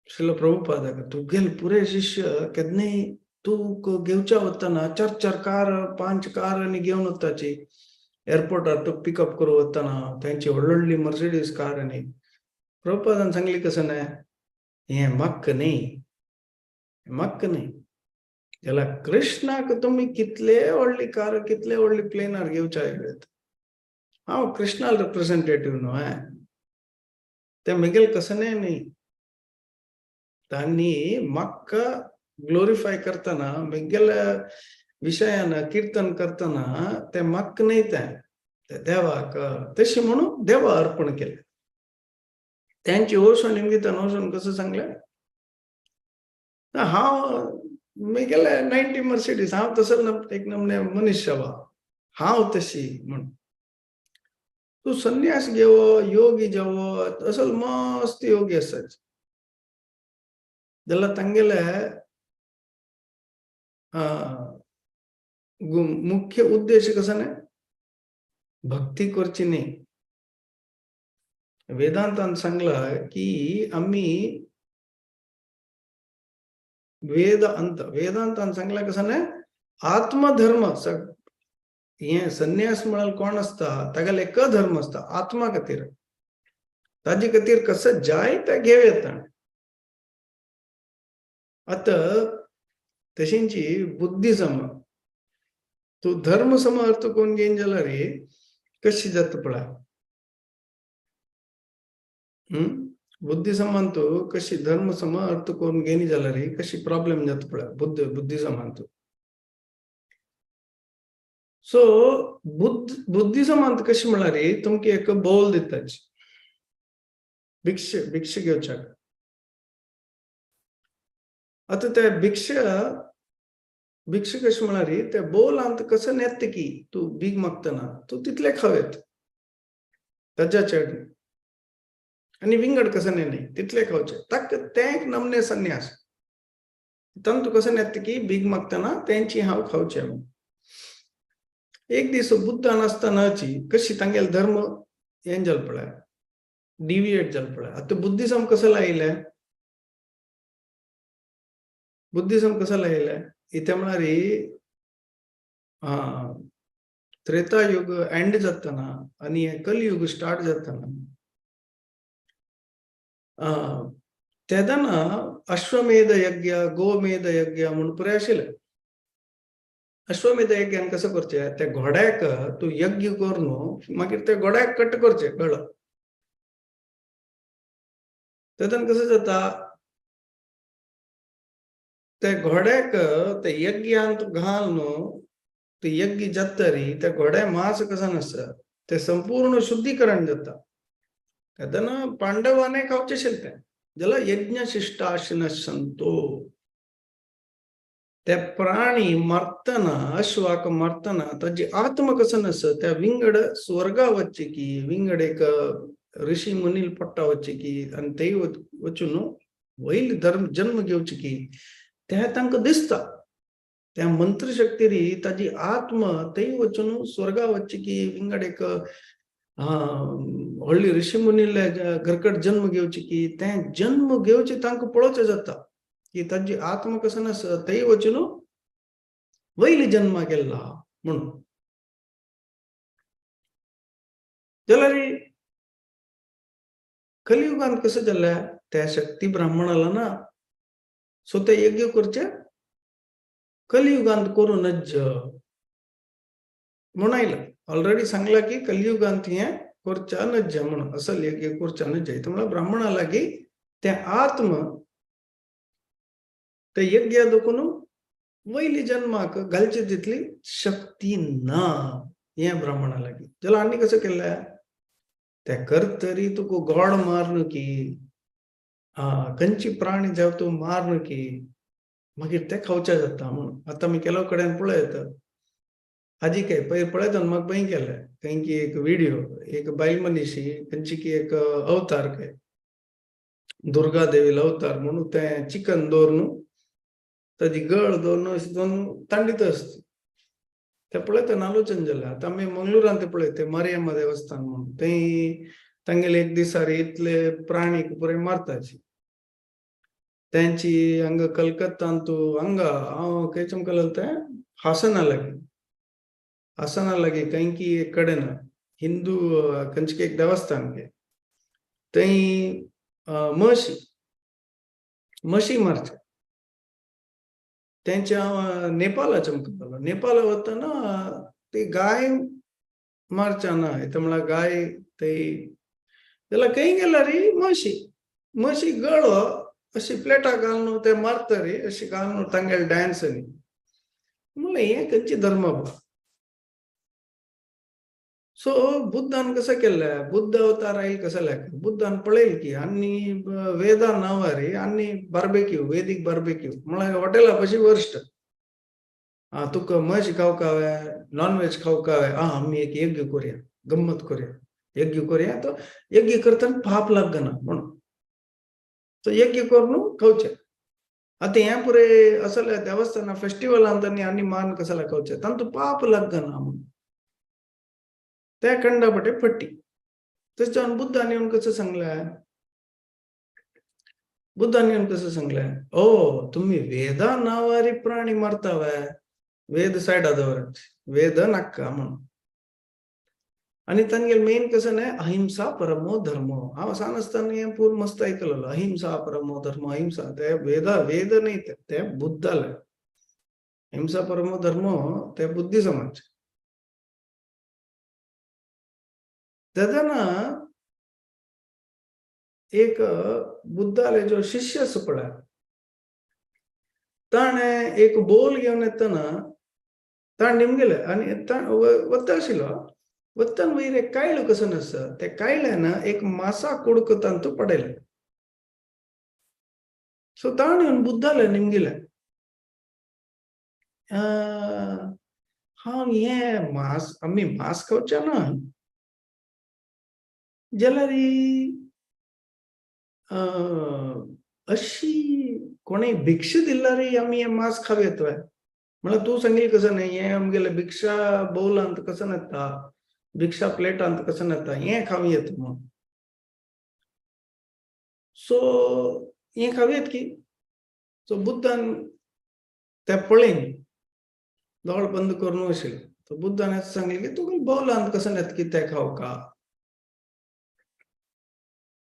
शिल प्रभुपादाक तुगेल पुरे शिष्य केन्नाय तूं घेवच्या वतना चार चार कार 5 कार आनी घेवन वताची एअरपोर्टार तुका पिकअप करूं वतना तेंची व्हडली व्हडली मर्सिडीज कार. आनी प्रभुपादान सांगली कसं न्हय हें म्हाका न्ही म्हाका न्ही जाल्यार कृष्णाक तुमी कितले व्हडली कार कितले व्हडली प्लेनार घेवच्या आयलेत हांव कृष्णा रिप्रेझेंटेटिव्ह न्हय ते म्हगेल कसं न्ही. तांणी म्हाका ग्लोरिफाय करतना म्हगेल्या विशयान कीर्तन करतना ते म्हाका न्ही तें देवाक तशें म्हणून देवा अर्पण केलें. त्यांची ओशो निमगितान ओशोन कसं सांगलें हांव म्हगेले 90 मर्सिडीज हांव तसो एक नमने मनीस बा हांव तशी म्हूण. तूं संन्यास घेवो योगी जावो असल मस्त योगी आसाच जाल्यार तांगेले मुख्य उद्देश कसो न्हय भक्ती करची न्ही. वेदांतान सांगला की आमी वेद अंत वेदांतान सांगला कसं न्हय आत्मधर्म हे संन्यास म्हळ्यार कोण आसता तागेले एक धर्म आसता आत्मा खातीर, ताजे खातीर कसं जाय ते घेव येता. आतां तशेंची बुद्धिजम तूं धर्म सम अर्थ कोण घेवन जाल्यार कशी जाता पळय. बुद्धिजमांतू कशी धर्म सम अर्थ कोण घेनी जाल्यार कशी प्रॉब्लेम जाता पळय बुद्धिजमांतू. सो बुद्धिजमांत कशी म्हळ्यार तुमकां एक बोल दिताची भिक्ष भिक्ष घेवच्याक. आतां ते भिक्ष भिक्ष कशें म्हळ्यार ते बोलांत कसं नेत की तूं भीक मागतना तूं तितले खावेत ताज्या चडणी आनी विंगड कसं न्ही तितले खावचे ताका तें एक नमने संन्यास. तांतू कसं नेत की भीक मागतना तेंची हांव खावचें. एक दीस बुद्धान आसतनाची कशी तांगेले धर्म हें जालें पळय डिविएट जालें पळय. आतां बुद्धिजम कसं लायलें बुद्धिजम कसं लायलें इथे म्हळ्यार त्रेतायुग एंड जातना आनी कलियुग स्टार्ट जातना तेदना अश्वमेध यज्ञ गोमेध यज्ञ म्हूण पुराय आशिल्लें. अश्वमेध यज्ञान कसं करचें त्या घोड्याक तूं यज्ञ करून मागीर त्या घोड्याक कट करचें गळो. तेदन कसं जाता त्या घोड्याक ते यज्ञांत घालून ते यज्ञ जातरी त्या घोड्या मांस कसं नासता ते संपूर्ण शुद्धीकरण जाता. तेन्ना पांडवाने खावचें आशिल्लें तें जाल्यार यज्ञ शिष्टाशिन संतो. त्या प्राणी मरतना अश्वाक मरतना ताजी आत्मा कसं नासता त्या विंगड स्वर्गा वच्चे की विंगड एक ऋषी मुनील पट्टा वच्चे की आनी तेय वचून वयल धर्म जन्म घेवचे की त्या तांकां दिसता. त्या मंत्रशक्ती ताजी आत्मा तेय वचून स्वर्गा वच्चे की विंगड एक व्हडली ऋषी मुनीले घरकट जन्म घेवचे की तें जन्म घेवचे तांकां पळोवचें जाता की ताजी आत्मा कसं नासता तेय वचून वयली जन्मा केल्ला म्हणून. जाल्यार कलियुगांत कसं जालें त्या शक्ती ब्राह्मणाला ना सो ते यज्ञ करचे कलियुगांत करूं नज्ज म्हणून आयलें. ऑलरेडी सांगला की कलियुगांत हें करच्या नज्ज म्हणून असल यज्ञ करच्या नज्ज. म्हळ्यार ब्राह्मणा लागीं ते आत्म ते यज्ञ देखून वयली जन्माक घालचे तितली शक्ती ना हें ब्राह्मणा लागीं. जाल्यार आनी कसं केलें ते करतरी तुका गोड मारन की खंयची प्राणी जावं तूं मारन की मागीर ते खावचे जाता म्हणून. आतां आमी केलो कडेन पळयत हाजी काय पयर पळयता म्हाका पळय केलें खंय की एक व्हिडियो एक बायल मनीशी खंयची की एक अवतार काय दुर्गा देवीला अवतार म्हणून तें चिकन दवरून ताजी गळ दवरून अशें दवरून तांडीत आसता ते पळयतना आलोचन जालें. आतां आमी मंगळुरांत पळयता मारियम्मा देवस्थान म्हणून थंय तांगेले एक दिसार इतले प्राणी पुराय मारताची त्यांची हांगा कलकत्तांतू हांगा हांव खंय चमकलें तें हासना लागीं हासना लागीं खंय की एक कडेन हिंदू खंयचे एक देवस्थान के थंय म्हशी म्हशी मारचे. तेंच्या हांव नेपाला चमकतालो नेपाला वतना ती गाय मारच्या ना इथं म्हळ्यार गाय थंय जाल्यार खंय गेल्यार म्हशी म्हशी गळो अशी प्लेटा घालून ते मारतरी अशी घालून तांगेले डान्स न्ही. म्हणलें हें खंयची धर्म बा. सो बुद्धान कसं केलें बुद्ध अवतार आयल कसं लेख बुद्धान पळयल की आनी वेदा नांवारी आनी बार्बेक्यू वेदीक बार्बेक्यू म्हळ्यार हॉटेला पशी वर्स्ट तुका म्हशी खावंक हांवें नॉन वेज खावंक हांवें आमी एक यज्ञ करुया गम्मत करुया यज्ञ करुया तो यज्ञ करतना पाप लागना म्हणून तो यज्ञ करून खावचें. आतां हें पुराय असले देवस्थाना फेस्टिवलांत आनी मान कसो खावचें तांतूं पाप लागना म्हणून त्या खंडापटे पट्टी. तशें जावन बुद्धान येवन कसं सांगलें बुद्धान येवन कसं सांगलें ओ तुम्ही वेदा नावारी प्राणी मारतावे वेद सायडा दवरात, वेद नाका म्हणून. आनी तांगेले मेन कसं न्हय अहिंसा परमो धर्म. हांव सान आसतना हें पूर मस्त आयकलेलो, अहिंसा परमो धर्म. अहिंसा ते वेद वेद न्ही, ते बुद्धाले अहिंसा परमो धर्म, ते बुद्धिसमाचे. तेन्ना एक बुद्धाले जो शिष्य आसा पळय ताणें एक बोल घेवन येतना ताणें निमगेलें आनी वता आशिल्लो, वतना वयर एक कायलो कसो आसा, ते कायल्यान एक मासा कुडको तांतू पडयलें. सो ताणें येवन बुद्धाले निमगेलें, हांव हें मांस आमी मांस खावचे ना जाल्यार अशी कोणें भिक्षा दिल्यार आमी हें मांस खावयत वय. म्हळ्यार तूं सांगली कसं न्हय हें आमगेलें भिक्षा बौलांत कसं येता, भिक्षा प्लेटांत कसं येता, हें खावयत म्हणून. सो हें खावयत की. सो बुद्धान ते पळयन दोळ बंद करून आशिल्ले. सो बुद्धान सांगलें की तुका बौलांत कसं येता की तें खावका.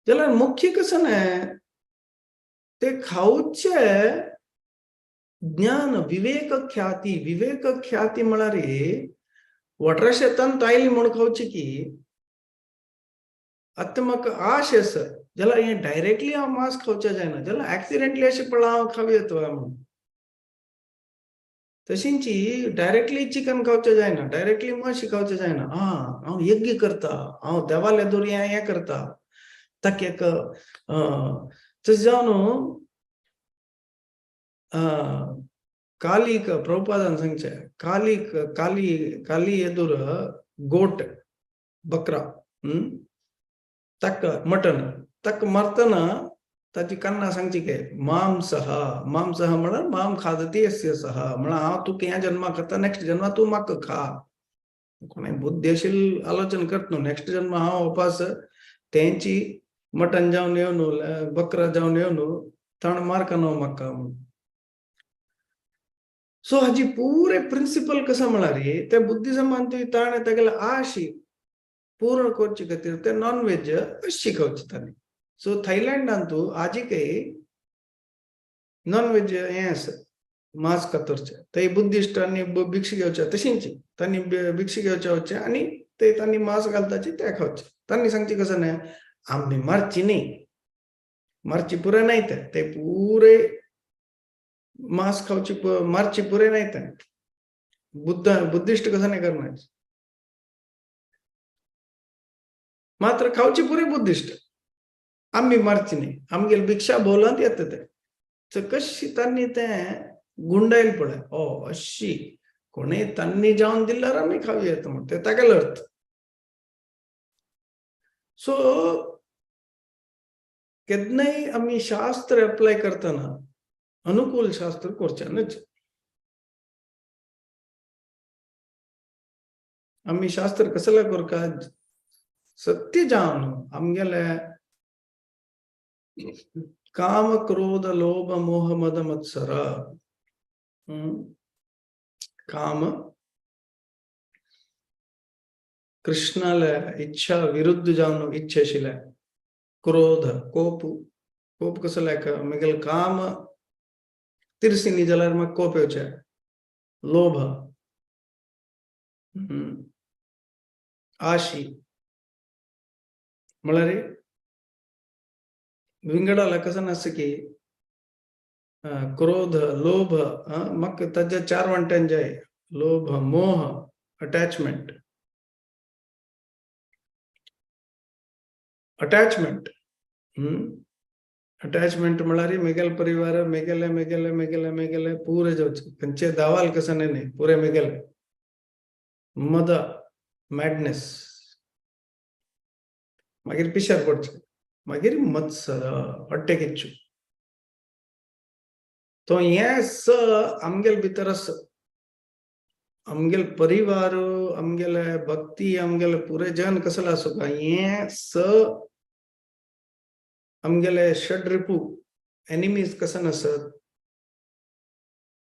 जाल्यार मुख्य कसं न्हय ते खावचे ज्ञान विवेक ख्याती. विवेक ख्याती म्हळ्यार वटरा शेतान तायली म्हूण खावची की आतां म्हाका आश आसा जाल्यार हें डायरेक्टली हांव मांस खावचें जायना, जाल्यार एक्सिडेंटली अशें पळय हांव खावयत म्हणून. तशींची डायरेक्टली चिकन खावचें जायना, डायरेक्टली माशी खावचें जायना. आं हांव यज्ञ करता, हांव देवाले दोरी हें करता, ताका एक तशें जावन कालीक प्रभुपादान सांगचें कालीक काली काली एदूर गोट बकरा ताका मटन ताका मारतना ताची कन्ना सांगची के मांसः मांसः म्हळ्यार माम खादती यस्य सः, म्हळ्यार हांव तुका ह्या जन्मा खाता, नेक्स्ट जन्मा तूं म्हाका खा. कोणें बुद्धिशील आलोचन करत न्हू, नेक्स्ट जन्म हांव उपास तेंची मटन जावन येवन बकरा जावन येवन ताण मारका न्हू म्हाका म्हणून. सो हाजी पुरे प्रिंसिपल कसं म्हळ्यार ते बुद्धिजमान ताणें तागेले आशी पूर्ण करचे खातीर ते नॉन वेज अशी खावचे ताणें. सो थायलंडांतू आजिकय नॉन वेज हें आसा मांस कातरचें, ते बुद्धिस्ट आनी भिक्षा घेवचे तशींच तांणी भिक्षा घेवचे वचचें आनी ते तांणी मांस घालताचे ते खावचे. तांणी सांगचें कसं न्हय आमी मारची न्ही, मारची पुरे न्हय ते, ते पुरे मांस खावची मारची पुरे न्हय ते. बुद्धिस्ट कसं नाही करणार, मात्र खावची पुरे बुद्धिस्ट, आमी मारची न्ही, आमगेले भिक्षा बोलांत येता ते. कशी तांणी ते गुंडायल पळय ओ अशी कोणें तांणी जावन दिल्यार आमी खावया म्हण ते तागेलो अर्थ. सो केन्नाय आमी शास्त्र एप्लाय करतना अनुकूल शास्त्र करचें. आमी शास्त्र कसले करता सत्य जावन आमगेले काम क्रोध लोभ मोह मद मत्सर काम कृष्णाले इच्छा विरुद्ध जावन इच्छा आशिल्ले, क्रोध कोप कोप कसो लायक मागीर काम तिरसिनी जाल्यार म्हाका कोप येवचें, लोभ आशी म्हळ्यार विंगडाला कसं नासता की क्रोध लोभ म्हाका ताज्या चार वांट्यान जाय, लोभ मोह अटॅचमेंट अटॅचमेंट अटॅचमेंट म्हळ्यार मेगेले परिवार मेगेले मेगेले मेगेले मेगेले पुरे जावचे खंयचे दावाल कसं न्ही पुरे मेगेले, मद मॅडनेस मागीर पिशार पडचें, मागीर मत्सर हट्टे किच्चू. तो हें स आमगेले भितर आसा, आमगेले परिवार आमगेले भक्ती आमगेले पुरे जन कसले आसूं काय हें स आमगेले षड रिपू एनिमीज कसं आसत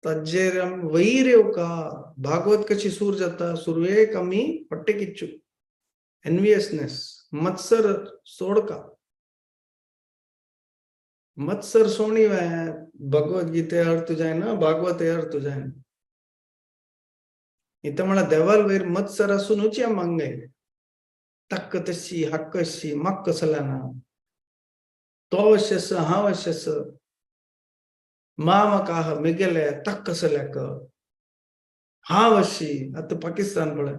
ताजेर आमी वयर येवका. भागवत कशी सूर जाता, सुरवेक आमी पट्टे किच्चू, एनवियसनेस, मत्सर सोडका. मत्सर सोणी भगवत गीते अर्थ जायना, भागवत अर्थ जायना. इथं म्हणा देवाल वयर मत्सर आसूनच या मांगाय तक्क तशी हक्कशी मक्क सलाना तो अशस हांव अशस मामा काह मेगेले तक्क सल्याक हांव अशी. आतां पाकिस्तान पळय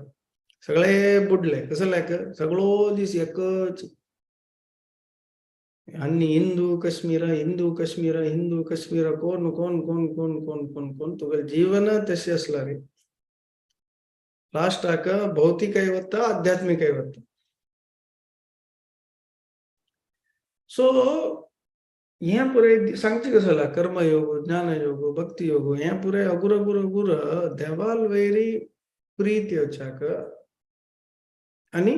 सगळे बुडले कसं लायक सगळो दीस एकच आनी हिंदू काश्मीर हिंदू काश्मीर हिंदू काश्मीर कोण कोण कोण कोण कोण कोण कोण तुगेलें जीवन तशें आसलां रे. लास्टाक भौतिकय वता आध्यात्मिकय वता. सो हें पुराय सांगचें कसं जाला कर्मयोग ज्ञानयोग भक्तियोग हें पुराय अगुर अगुर अगुर देवाल वयरी प्रीत येवच्याक आनी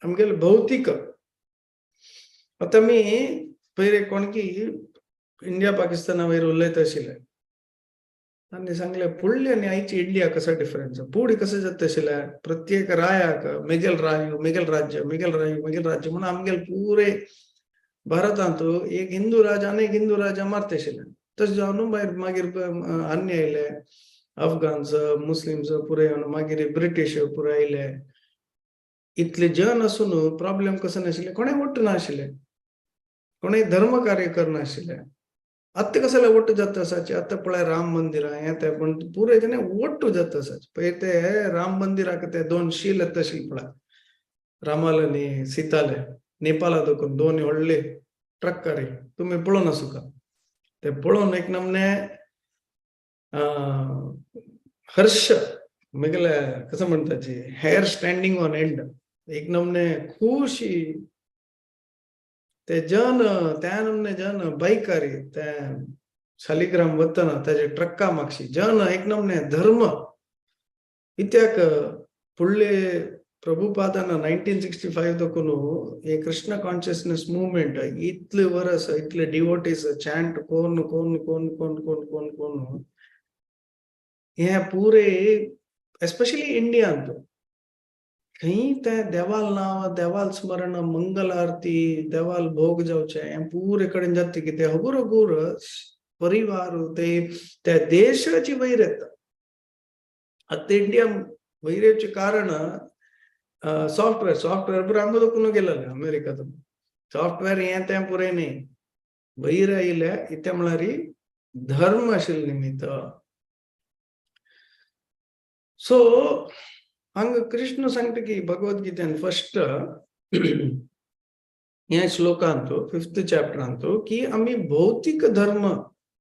आमगेले भौतीक. आतां आमी पयर कोण की इंडिया पाकिस्ताना वयर उलयता आशिल्ले आनी सांगले फुडले आनी आयची इंडिया कसो डिफरन्स पुडी कसो जाता आशिल्ले प्रत्येक रायाक मेगेल रायू मेगेल राज्य मेगेल रायू मेगेल राज्य म्हणून आमगेले पुरे भारतांत एक हिंदू राजा आनी एक हिंदू राजा मारता आशिल्ले. तशें जावन मागीर मागीर अन्य आयले अफगान्स मुस्लिम्स पुराय येवन मागीर ब्रिटीश पुराय आयले. इतले जन आसून प्रॉब्लेम कसो नाशिल्ले, कोणें वट्ट नाशिल्ले, कोणें धर्म कार्य करनाशिल्ले. आतां कसले वट्ट जाता आसाचे. आतां पळय राम मंदिरां हें तें पण पुराय जेन्ना वट्ट जाता आसाचे. पळय ते राम मंदिराक ते दोन शील येता आशिल्ले पळय रामाले आनी सीताले नेपाला दोन दोन व्हडले ट्रक्कारे तुमी पळोवन आसूका. ते पळोवन एक नमने हर्ष मेगेले कसं म्हणताची हेअर स्टँडिंग ऑन एंड एक नमने खुशी ते जन त्या नमने जन बायकारी ते शालिग्राम वतना ताजे ट्रक्का मागशी जन एक नमने धर्म इत्याक फुडले प्रभुपादान 1965 दखून हे कृष्ण कॉन्शियसनेस मुवमेंट इतले वरस इतले डिवोटीज चॅन्ट कोण कोण कोण कोण कोण कोण कोण हे पुरे एस्पेशली इंडियांत खंय ते देवाल नांव देवाल स्मरण मंगल आरती देवाल भोग जावचे हें पुरे कडेन जाता कितें हगूर हगूर परिवार ते त्या देशाची वयर येता. आतां इंडिया वयर येवचें कारण सॉफ्टवेअर सॉफ्टवेअर पुरो हांगा दोखून गेलेलें अमेरिकांत सॉफ्टवेअर हें तें पुराय न्ही वयर आयिल्लें इतें म्हळ्यार धर्म आशिल्ले निमित्त. सो हांगा कृष्ण सांगता की भगवद गीतेन फर्स्ट ह्या श्लोकांत फिफ्थ चॅप्टरांत की आमी भौतीक धर्म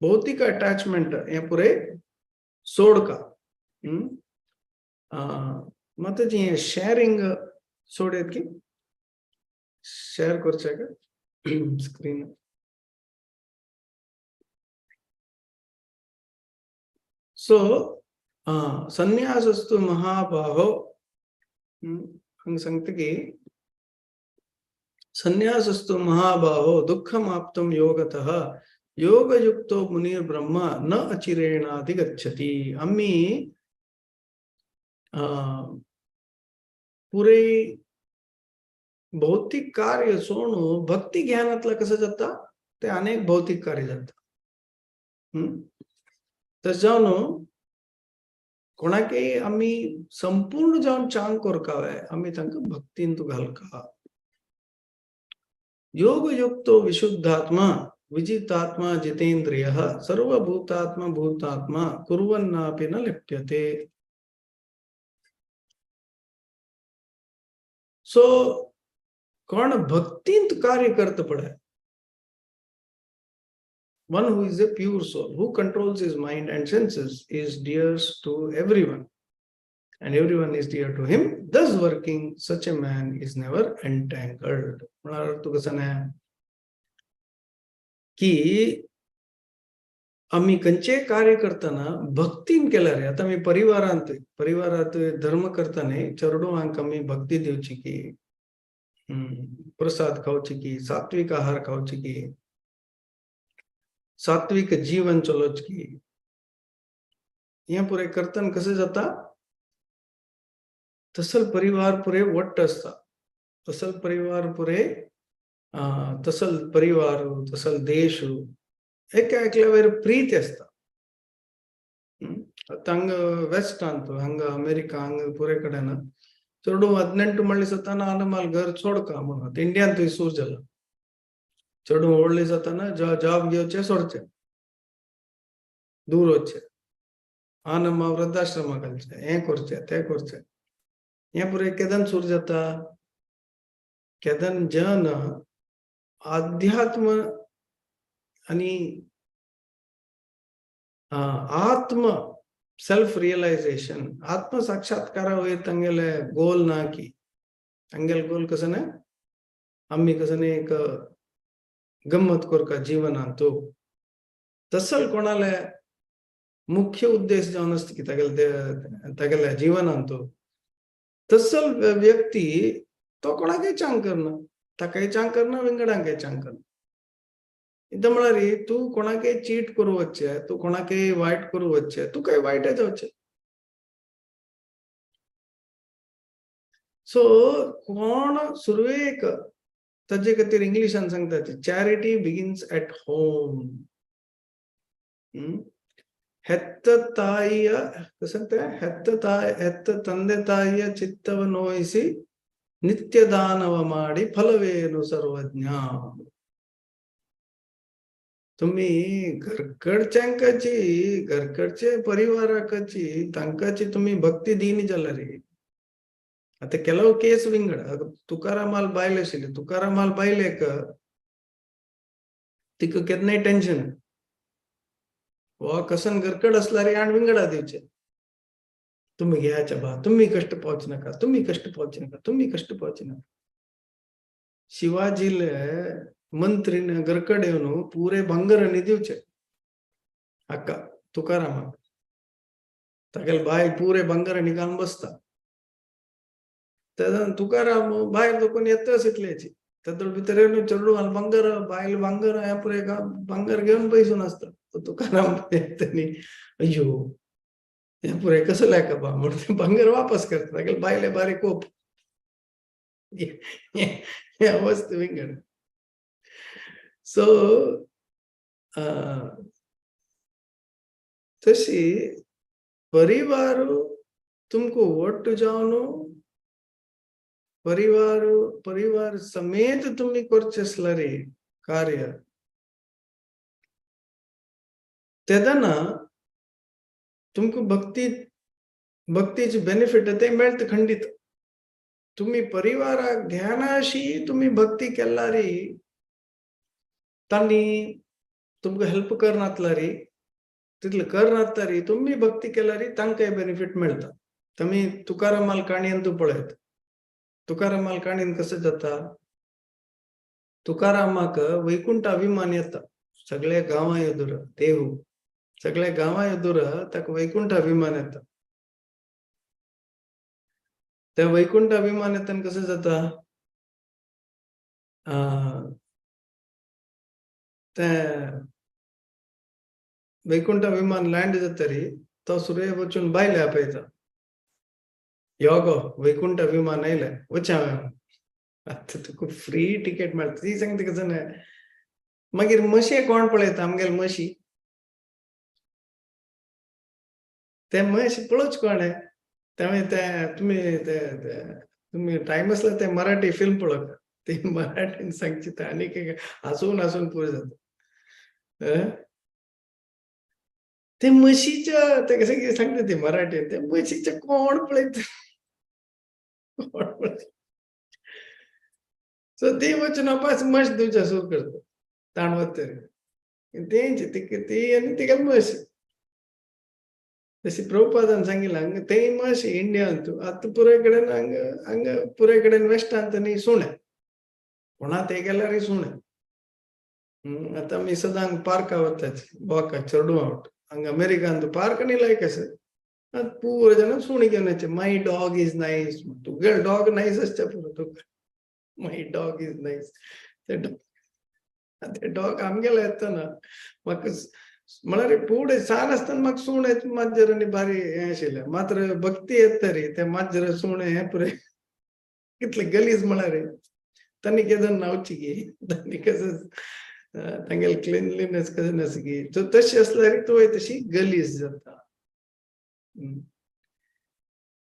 भौतीक अटॅचमेंट हें पुराय सोडका. माताजी हें शॅरिंग सोडयत की शेअर करचें का स्क्रीन. सो संन्यासस्तु महाबाहो हांगा सांगता की संन्यासस्तु महाबाहो दुःखमाप्तुं योगतः योगयुक्तो मुनिर्ब्रह्म न अचिरेणाधिगच्छति. आमी पुरे भौतिक कार्य सोडून भक्ती ज्ञानातलं कसं जाता ते अनेक भौतिक कार्य जाता. तशें जावन कोणाकय आमी संपूर्ण जावन चांग कोरकावे आमी तांकां भक्तीन तूं घालका. योगयुक्तो विशुद्धात्मा विजितात्मा जितेंद्रियः सर्वभूतात्मा भूतात्मा कुर्वन्नापि न लिप्यते. सो कोण भक्तींत कार्य करता पळय one who is a pure soul, who controls his mind and senses, is dear to everyone, and everyone is dear to him. Thus working, such a man is never entangled. म्हळ्यार तूं कसं न्हय की आमी खंयचेय कार्य करतना भक्तीन केल्यार रे. आतां आमी परिवारांत परिवारांत धर्म करता न्ही चेडवांक आमी भक्ती दिवची की प्रसाद खावची की सात्विक आहार खावची की सात्विक जीवन चलोवचें की हें पुरें करतना कशें जाता, तसल परिवार पुरे वट्ट आसता, तसल परिवार पुरे तसल परिवार तसल देश एका एकल्या वयर प्रीती आसता. आतां हांगा वेस्टांत हांगा अमेरिका हांगा पुरे कडेन चेडूं 18 म्हणले जाताना आनमाल घर सोडका म्हणून. आतां इंडियान थंय सूर जाला, चेडूं व्हडलें जाताना जॉब घेवचें सोडचें, दूर वचचें, आनमा वृद्धाश्रमा घालचें, हें करचें तें करचें. हें पुरे केदन सूर जाता, केदन जन आध्यात्म आनी आत्म सेल्फ रियलायझेशन आत्म साक्षात्कारा वयर तांगेले गोल ना की तांगेले गोल कसो ना, आमी कसो एक गम्मत करका जीवनांत तसल कोणाले मुख्य उद्देश जावन आसता की तागेले तागेल्या जीवनांत तसल व्यक्ती तो कोणाकय चांग करना, ताकाय चांग करना, विंगडांकय चांग करना. इद्दां म्हळ्यार तूं कोणाकय चीट करूं वचचें, तूं कोणाकय वायट करूं वचचें, तुकाय वायट जावचें. सो कोण सुरवेक ताजे खातीर इंग्लिशान सांगता चॅरिटी बिगिन्स एट होम. ಹೆತ್ತ ತಾಯಿಯ ಹೆತ್ತ ತಂದೆ ತಾಯಿಯ ಚಿತ್ತವ ನೋಯಿಸಿ ನಿತ್ಯ ದಾನವ ಮಾಡಿ ಫಲವೇನು ಸರ್ವಜ್ಞ. तुम्ही घरकडच्यांकाची घरकडचे परिवाराकाची तांकाची तुम्ही भक्ती दिनी जाल्यार रे. आतां ಕೆಲವು केस विंगड, तुकारामाल बायल आशिल्ली, तुकारामाल बायलेक तिका केन्नाय टेन्शन, वा कसन घरकड असला रे आनी विंगडा दिवचे, तुम्ही घ्यायच्या बा, तुम्ही कष्ट पावचे नका, तुम्ही कष्ट पावचे नका, तुम्ही कष्ट पावचे नका. शिवाजीले मंत्रीन घरकड येवन पुरे भांगरांनी दिवचे अक्का तुकारामाक, तागेले बायल पुरे भांगरांनी घालून बसता. तेन्ना तुकाराम बायल दोकून येता इतल्याची तेदोळ भितर येवन चेडूं घाल भांगर बायल भांगर हें पुरे भांगर घेवन बैसून आसता. तुकाराम येता न्ही, अय्यो हें पुरे कसो लायका बा म्हणून तें भांगर वापस करता. तागेले बायले बारीक कोप हे वस्त विंगड. सो तशी परिवार तुमको ಒಟ್ಟು जावन परिवार परिवार समेत तुम्ही करचें आसल्यार रे कार्य तेदना तुमकां भक्ती भक्तीचे बेनिफिट ते मेळटा खंडीत. तुम्ही परिवाराक ध्यानाशी तुम्ही भक्ती केला रे, तांणी तुमकां हेल्प करनातला रे, तितले करनातला रे, तुम्ही भक्ती केला रे तांकांय बेनिफीट मेळटा. तुमी तुकारामाल काणयेन तूं पळयत, तुकारामाल काणयेन कशें जाता, तुकारामाक वैकुंठ अभिमान येता, सगळ्या गांवां येदूर देव सगळ्या गांवां येदूर ताका वैकुंठ अभिमान येता. त्या वैकुंठ अभिमान येतना कशें जाता, तें वैकुंठ अभिमान लँड जातरी तो सुर्य वचून बायले आपयता, यो गो वैकुंठ अभिमान आयलें वच हांवें, आतां तुका फ्री टिकेट मेळटा. ती सांगता कशें न्हय, मागीर म्हशी कोण पळयता, आमगेले म्हशी ते म्हशी पळोवच कोण तें ते तुमी ते तुमी टायम आसल्यार ते मराठी फिल्म पळोवप, ते मराठीन सांगची ते आनीक हांसून हांसून पुरो जाता. ते म्हशीच्या ते कशें कितें सांगता ते मराठीन, ते म्हशीच्या कोण पळयता कोण पळयता. सो ती वचून अपास म्हश दिवच्या सुरू करता ताण वतरी तेंच ती आनी तिका म्हश. तशी प्रभुपादान सांगिल्लें हांगा तेय म्हश इंडियांत आतां पुराय कडेन हांगा हांगा पुराय कडेन वेस्टांत न्ही सुणें, कोणा ते गेल्यार सुणें. आतां आमी सदां हांगा पार्का वताच वॉकाक चेडवां आवट, हांगा अमेरिकान पार्क न्ही लायक आसा, पुरो जाणां सुणें घेवन येचे, my dog is nice, तुगेलो डॉग नायस आसचे पुरो तुका, my dog is nice. ते डॉग आमगेले येतना म्हाका म्हळ्यार फुडें सान आसतना म्हाका सुणें माजर आनी भारी हें आशिल्लें, मात्र भक्ती येत तरी तें माजर सुणें हें पुरें कितलें गलीज म्हळ्यार तांणी केदन न्हांवची की तांणी कसं तांगेले क्लिनलीनेस कसं नासता की सो तशें आसल्यार तुवें तशी गलीज जाता.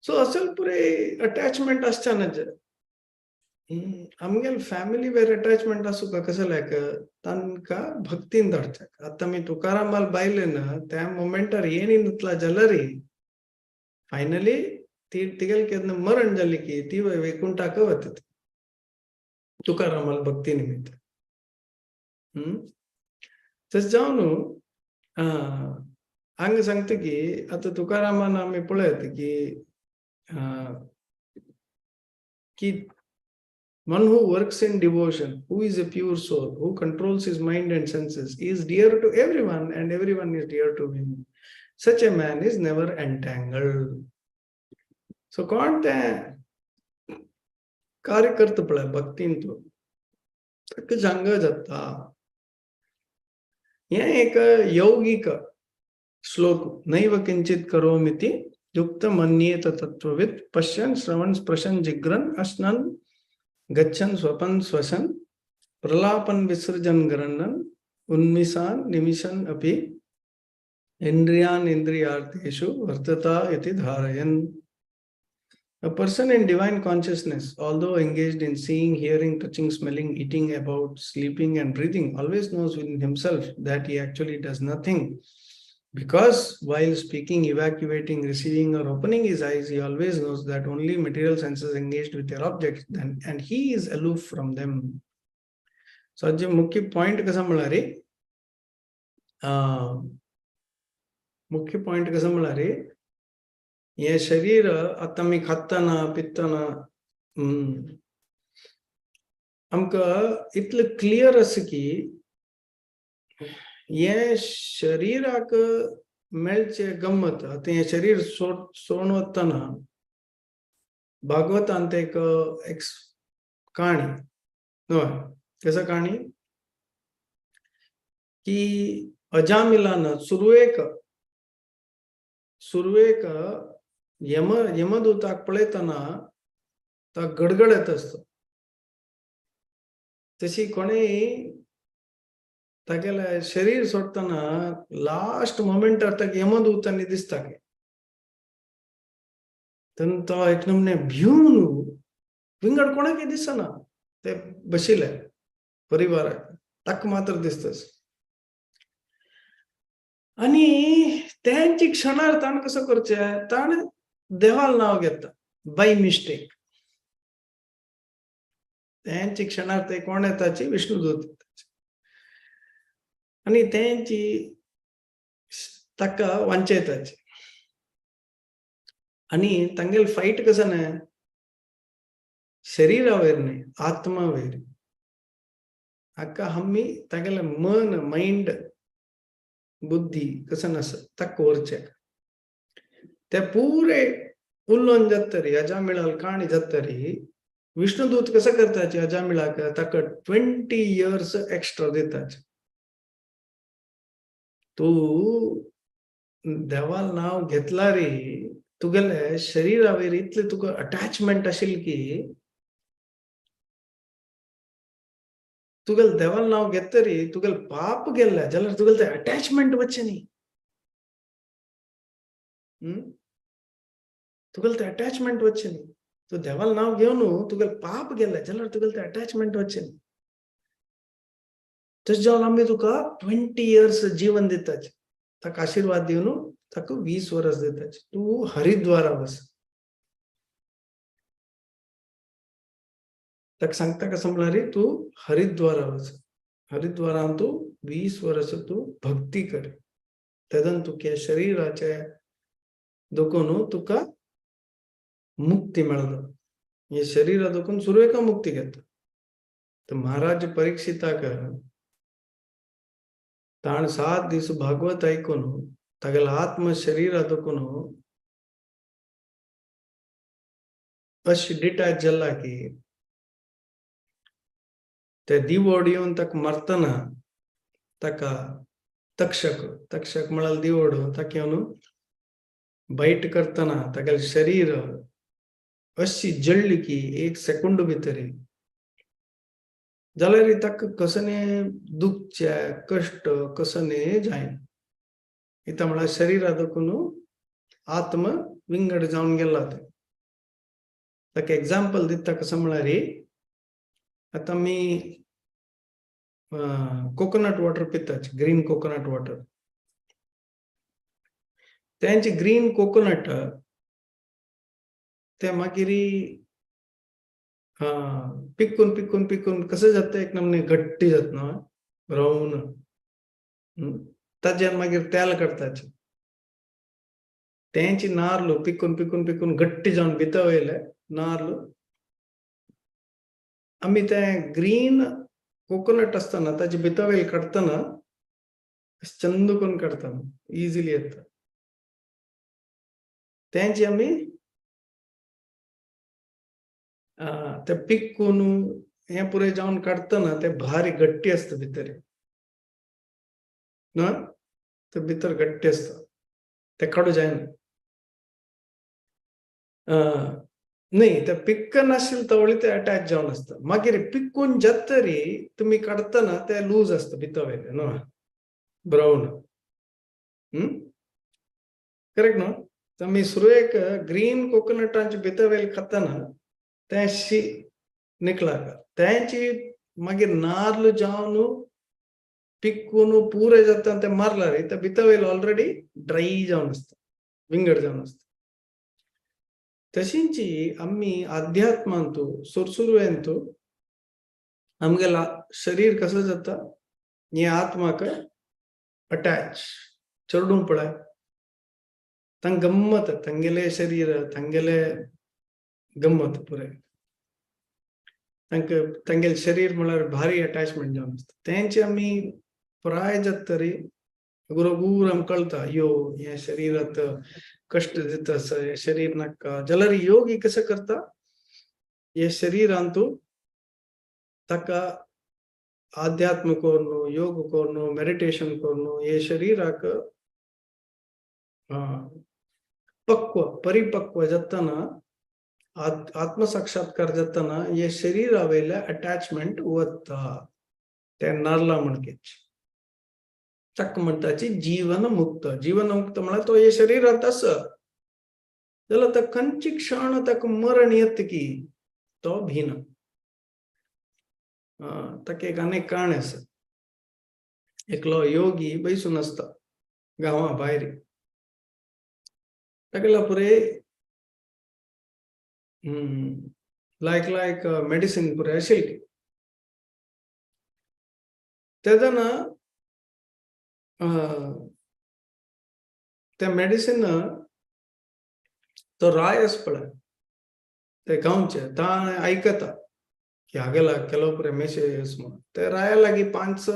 सो असल पुरें अटॅचमेंट आसच्या ना. आमगेले फॅमिली वेर अटॅचमेंट आसूं का कसं लायक तांकां भक्तीन धाडच्याक. आतां आमी तुकारामाल बायले ना त्या मोमेंटार येणी नुतला जाल्यार फायनली ती तिगेले केन्ना मरण जाली की ती वैकुंठाक वता तुकारामाल भक्ती निमित्त. तशें जावन न्हू हांगा सांगता की आतां तुकारामान आमी पळयत की की one who works in devotion, who is a pure soul, who controls his mind and senses, is dear to everyone and everyone is dear to him. Such a man is never entangled. So कोण तें कार्य करता पळय भक्तीन तो ताका जांग जाता. हें एक यौगिक श्लोक. नैव किंचित करोमिति युक्त मन्येत तत्ववित् पश्यन् श्रवण स्पृशन् जिघ्रन् अश्नन् गच्छन् स्वपन् स्वसन् प्रलापन् विसृजन् गृह्णन् उन्मिषान् निमिषन् अपि इंद्रियान् इंद्रियार्थेषु वर्तता इति धारयन्. A person in divine consciousness, although engaged in seeing, hearing, touching, smelling, eating, about, sleeping and breathing, always knows within himself that he actually does nothing. Because while speaking, evacuating, receiving or opening his eyes, he always knows that only material senses engaged with their objects then, and he is aloof from them. So, जे मुख्य point कसा म्हळ्यार मुख्य point कसा म्हळ्यार हे शरीर आतां आमी खाताना पितना आमकां इतलें क्लियर आसा की हे शरीराक मेळचे गम्मत. आतां हें शरीर सोडून वतना भागवतांत एक काणी न्हय कसा काणी की अजामिलान सुरवेक सुरवेक यमदूताक पळयतना तो गडगड येत आसता. तशी कोणेय तागेले शरीर सोडटना लास्ट मोमेंटार ताका यमदूतांनी दिसता तेन्ना तो एक नमने भिवन विंगड कोणाकय दिसना ते बशिल्ले परिवाराक ताका मात्र दिसता. आनी तेंचे क्षणार ताणें कसो करचें, ताणें देवाल नांव घेता बाय मिस्टेक. तेंचे क्षणार ते कोण येताची विष्णुदूत येताची आनी तेंची ताका वांचयताची. आनी तांगेले फायट कसो न्हय शरीरा वयर न्हय आत्मा वयर. हाका आमी तागेले मन मायंड बुद्धी कसं नासा ताका व्हरचें. ते पुरे उलोवन जातरी अजामिळाल काणी जातरी विष्णुदूत कसं करताचे अजामिळाक ताका 20 years extra दिताचे. तूं देवाल नांव घेतला रे तुगेले शरीरा वयर इतले तुका अटॅचमेंट आशिल्ली की तुगेले देवाल नांव घेतरी तुगेले पाप गेल्ले जाल्यार तुगेले ते अटॅचमेंट वचचें न्ही. तुगेले ते अटॅचमेंट वचचें न्ही. तूं देवाल नांव घेवन तुगेले पाप गेल्ले जाल्यार तुगेले ते अटॅचमेंट वचचें न्ही. तशें जावन आमी तुका 20 years जीवन दिताचे. ताका आशिर्वाद दिवन ताका 20 वर्स दिताचे. तूं हरिद्वारा वच. ताका सांगता कसं म्हळ्यार तूं हरिद्वारा वच. हरिद्वारान तूं 20 वर्स तूं भक्ती कर. तेदन तुगे शरीराचे दुखून तुका मुक्ती मेळटा. हे शरीरा दुखून सुरवेका मुक्ती घेता. तर महाराज परीक्षिताक ताण 7 दीस भागवत आयकून तागेले आत्म शरीरा दुखून अशी डिटॅच जाला की ते दिवोड येवन ताका मारतना ताका तक्षक तक्षक म्हळ्यार दिवड ताका येवन बायट करतना तागेलें शरीर अशी जळ्ळी की एक सेकंड भितर जाल्यार ताका कसने दुखचे कश्ट कसने जायना. इता म्हळ्यार शरीरा देखून आत्म विंगड जावन गेला. ते ताका एग्जाम्पल दिता कसं म्हळ्यार आतां आमी कोकोनट वॉटर पितात, ग्रीन कोकोनट वॉटर. तेंचे ग्रीन कोकोनट ते मागीर पिकून पिकून पिकून कसं जाता एक नमने घट्टी जाता न्हय ब्रावन, ताज्यान मागीर तेल काडटाचे. तेंची नार्ल पिकून पिकून पिकून घट्टी जावन भितर वयले नार्ल आमी ते ग्रीन कोकोनट आसतना ताजे भितर वयल काडटना चंद करून काडटना इजिली येता. तेंची आमी ते पिकून हे पुरे जावन काडटना ते भारी घट्टी आसता भितर न्हय, ते भितर घट्टी आसता ते काडू जायना. न्ही ते पिक्कन आशिल्ले तवळी ते अटॅच जावन आसता. मागीर पिकून जातरी तुमी काडटना ते लूज आसता भितर वयले न्हय ब्रावन, करेक्ट न्हय. आमी सुरवेक ग्रीन कोकोनटांचे भितर वयले खातना ते शी निकला तेंची मागीर नार्ल जावन पिकून पुरे जाता ते मारला रे ते भितर वयले ऑलरेडी ड्राय जावन आसता विंगड जावन आसता. तशींची आमी अध्यात्मांतू सुरसुरवेंतू आमगेला शरीर कसं जाता हे आत्माक अटॅच चेडूं पळय तांकां गम्मत तांगेले शरीर तांगेले गम्मत पुरे तांकां तांगेले शरीर म्हळ्यार भारी अटॅचमेंट जावन आसता. तेंचे आमी प्राय जाता तरी गुरोगूर आमकां कळटा यो हे शरीरात कष्ट दिता आसा हे शरीर नाका जाल्यार योगी कसं करता हे शरीरांतू ताका आध्यात्म करून योग करून मेडिटेशन करून हे शरीराक पक्व परिपक्व जातना आत्मसाक्षात्कार जातना हे शरीरा वयले अटॅचमेंट वता ते नारला म्हणकेच ताका म्हणटाची जीवन मुक्त. जीवन मुक्त म्हळ्यार तो हे शरीरांत आसा जाल्यार ताका खंयची क्षण ताका मरण येता की तो भिना. ताका एक आनीक काणी आसा. एकलो योगी बैसून आसता गांवा भायर ताका पुरे लायक लायक मेडिसीन पुरे आशिल्ली. तेन्ना त्या मेडिसीन तो राय आसा पळय ते गांवचे ताणें आयकता की हागेला केलो पुरे मेसेज म्हणून ते राया लागीं 5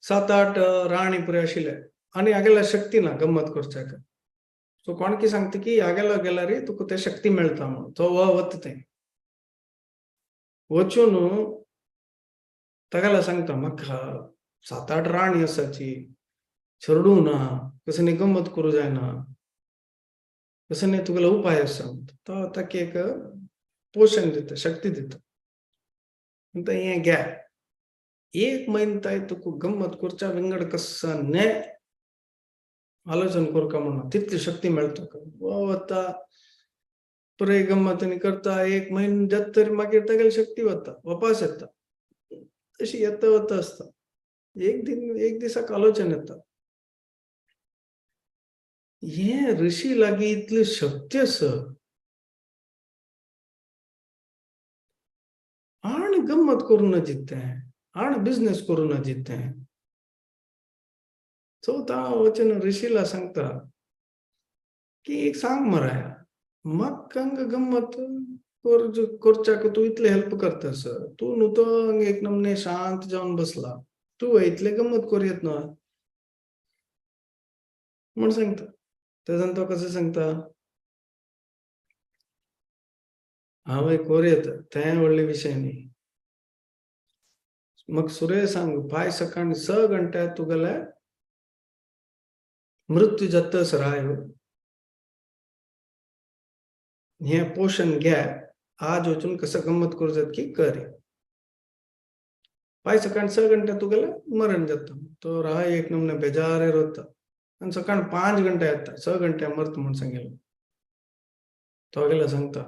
7 8 राणी पुरे आशिल्ले आनी हागेला शक्ती ना गम्मत करच्याक. सो कोण की सांगता की हागेला गेल्यार तुका ते शक्ती मेळटा म्हणून तो वता थंय वचून तागेला सांगता म्हाका 7 8 राणी आसाची चेडूं ना कसं गम्मत करूं जायना कसं न्ही तुगेलो उपाय आसा. तो ताका एक पोशण दिता शक्ती दिता म्हणटा हें घे एक म्हयनो ताय तुका गम्मत करच्या विंगड कसं न्ही आलोचन करका म्हणून तितली शक्ती मेळटा. वता पुरे गम्मत करता एक म्हयनो जाता तरी मागीर तागेली शक्ती वता वापस येता तशी येता वता आसता. एक दिन एक दिसाक आलोचन येता हे ऋषी लागीं इतली शक्ती आसा आनी गम्मत करूं ना जितें आनी बिजनेस करूं ना जितें. सो ता वचून ऋषीला सांगता की एक सांग मराया म्हाका हांगा गम्मत करच्याक तूं इतले हेल्प करता सर तूं न्हू तो हांगा एक नमने शांत जावन बसला तूं इतले गम्मत करूं येत न्हय म्हूण सांगता. तेन्ना तो कसं सांगता हांवें करूं येता तें व्हडलें विशय न्ही. म्हाका सुरे सांग पांय सकाळी 6 घंट्या तुगेले मृत्यू जातस राय हे पोषण घे आज वचून कसं गंमत करू जात की करे पांय सकाळी 6 घंटे तुगेले मरण जाता. तो राय एक नमने बेजारेर वता आनी सकाळी 5 घंटे येता 6 घंटे मरत म्हूण सांगिल्लें. तो गेला सांगता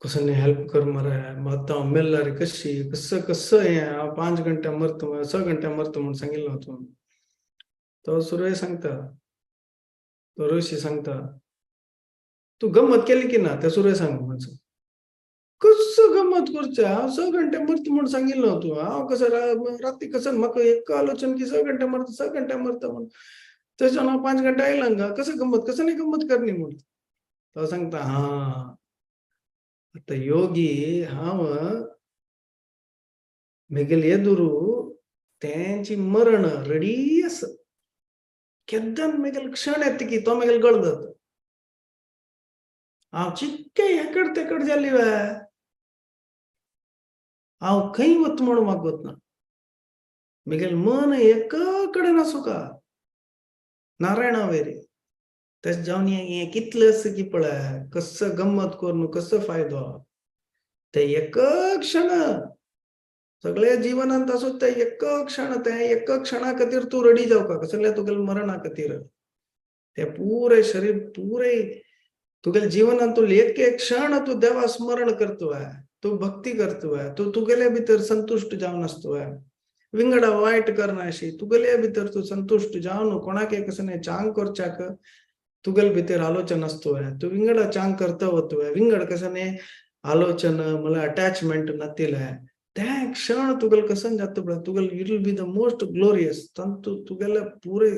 कसं हेल्प कर मरे आतां हांव मेल्ला रे कशी कसं कसं हें हांव 5 घंटे मरत 6 घंटे मरत म्हूण सांगिल्लो तूं. तो सुरय सांगता तो ऋषी सांगता तूं गम्मत केली की ना त्या सुरय सांग म्हूण सांग. कसं गम्मत करचें हांव 6 घंटे मरत म्हूण सांगिल्लो तूं हांव कसं राती कसं म्हाका एक आलोचन की 6 घंटे मरता 6 घंटे मरता म्हूण तशें हांव 5 घंटे आयला हांगा कसं गम्मत कसं नाही गम्मत करणी म्हूण. तो सांगता हा आतां योगी हांव मेगेले एदुरू तेंची मरण रेडी आसा केद्दान मेगेले क्षण येता की तो मेगेले गळ जाता हांव चिक्के हेकड तेकड जाली वे हांव खंय वता म्हूण म्हाका वतना मेगेलें मन एका कडेन आसूं नारायणा वेरी तशें जावन हें कितलें आसा की पळय कसो गम्मत करून कसो फायदो ते एक क्षण सगळे जिवनांत आसूं ते एक क्षण ते एक क्षणा खातीर तूं रेडी जावका सगळ्या तुगेल्या मरणा खातीर ते पुरे शरीर पुरे तुगेल्या जिवनांत तूं एक एक क्षण तूं देवा स्मरण करतोय तूं भक्ती करतोय तूं तुगेले भितर संतुश्ट जावन आसतोय विंगडा वायट करनाशी तुगेले भितर तूं संतुश्ट जावन कोणाक कसं चांग करच्याक तुगेले भितर आलोचन आसतोय तूं विंगडा चांग करता वतोय विंगड कसं आलोचन मला अटॅचमेंट नातिले त्या क्षण तुगेल कसं जाता पळय तुगेल it will be the most glorious तंतु तुगेले पुरे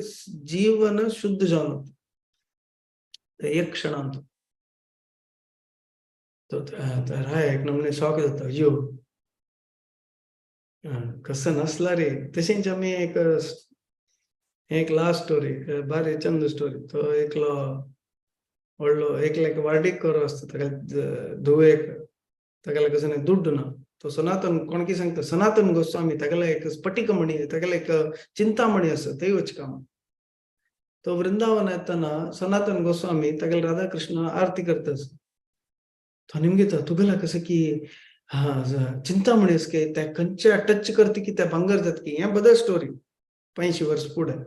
जीवन शुद्ध जावन एक क्षणांत. तो राय एक नमने शॉक जाता अयो कसं नसला रे. तशेंच आमी एक एक लास्ट स्टोरी बारी चंद स्टोरी. तो एकलो व्हडलो एकल्याक वार्डीक करो आसता ताका धुवेक ताका कसं दुड्ड ना. तो सनातन कोण की सांगता सनातन गोस्वामी तागेले एक स्फटिकमणी तागेले एक चिंतामणी आसा तेय वच काम. तो वृंदावन येतना सनातन गोस्वामी तागेले राधा कृष्ण आरती करता. तो निमगेता तुगेला कसं की हा चिंतामणी आसा की त्या खंयच्या टच करता की त्या भांगर जाता की हें बदल स्टोरी 85 वर्स फुडें.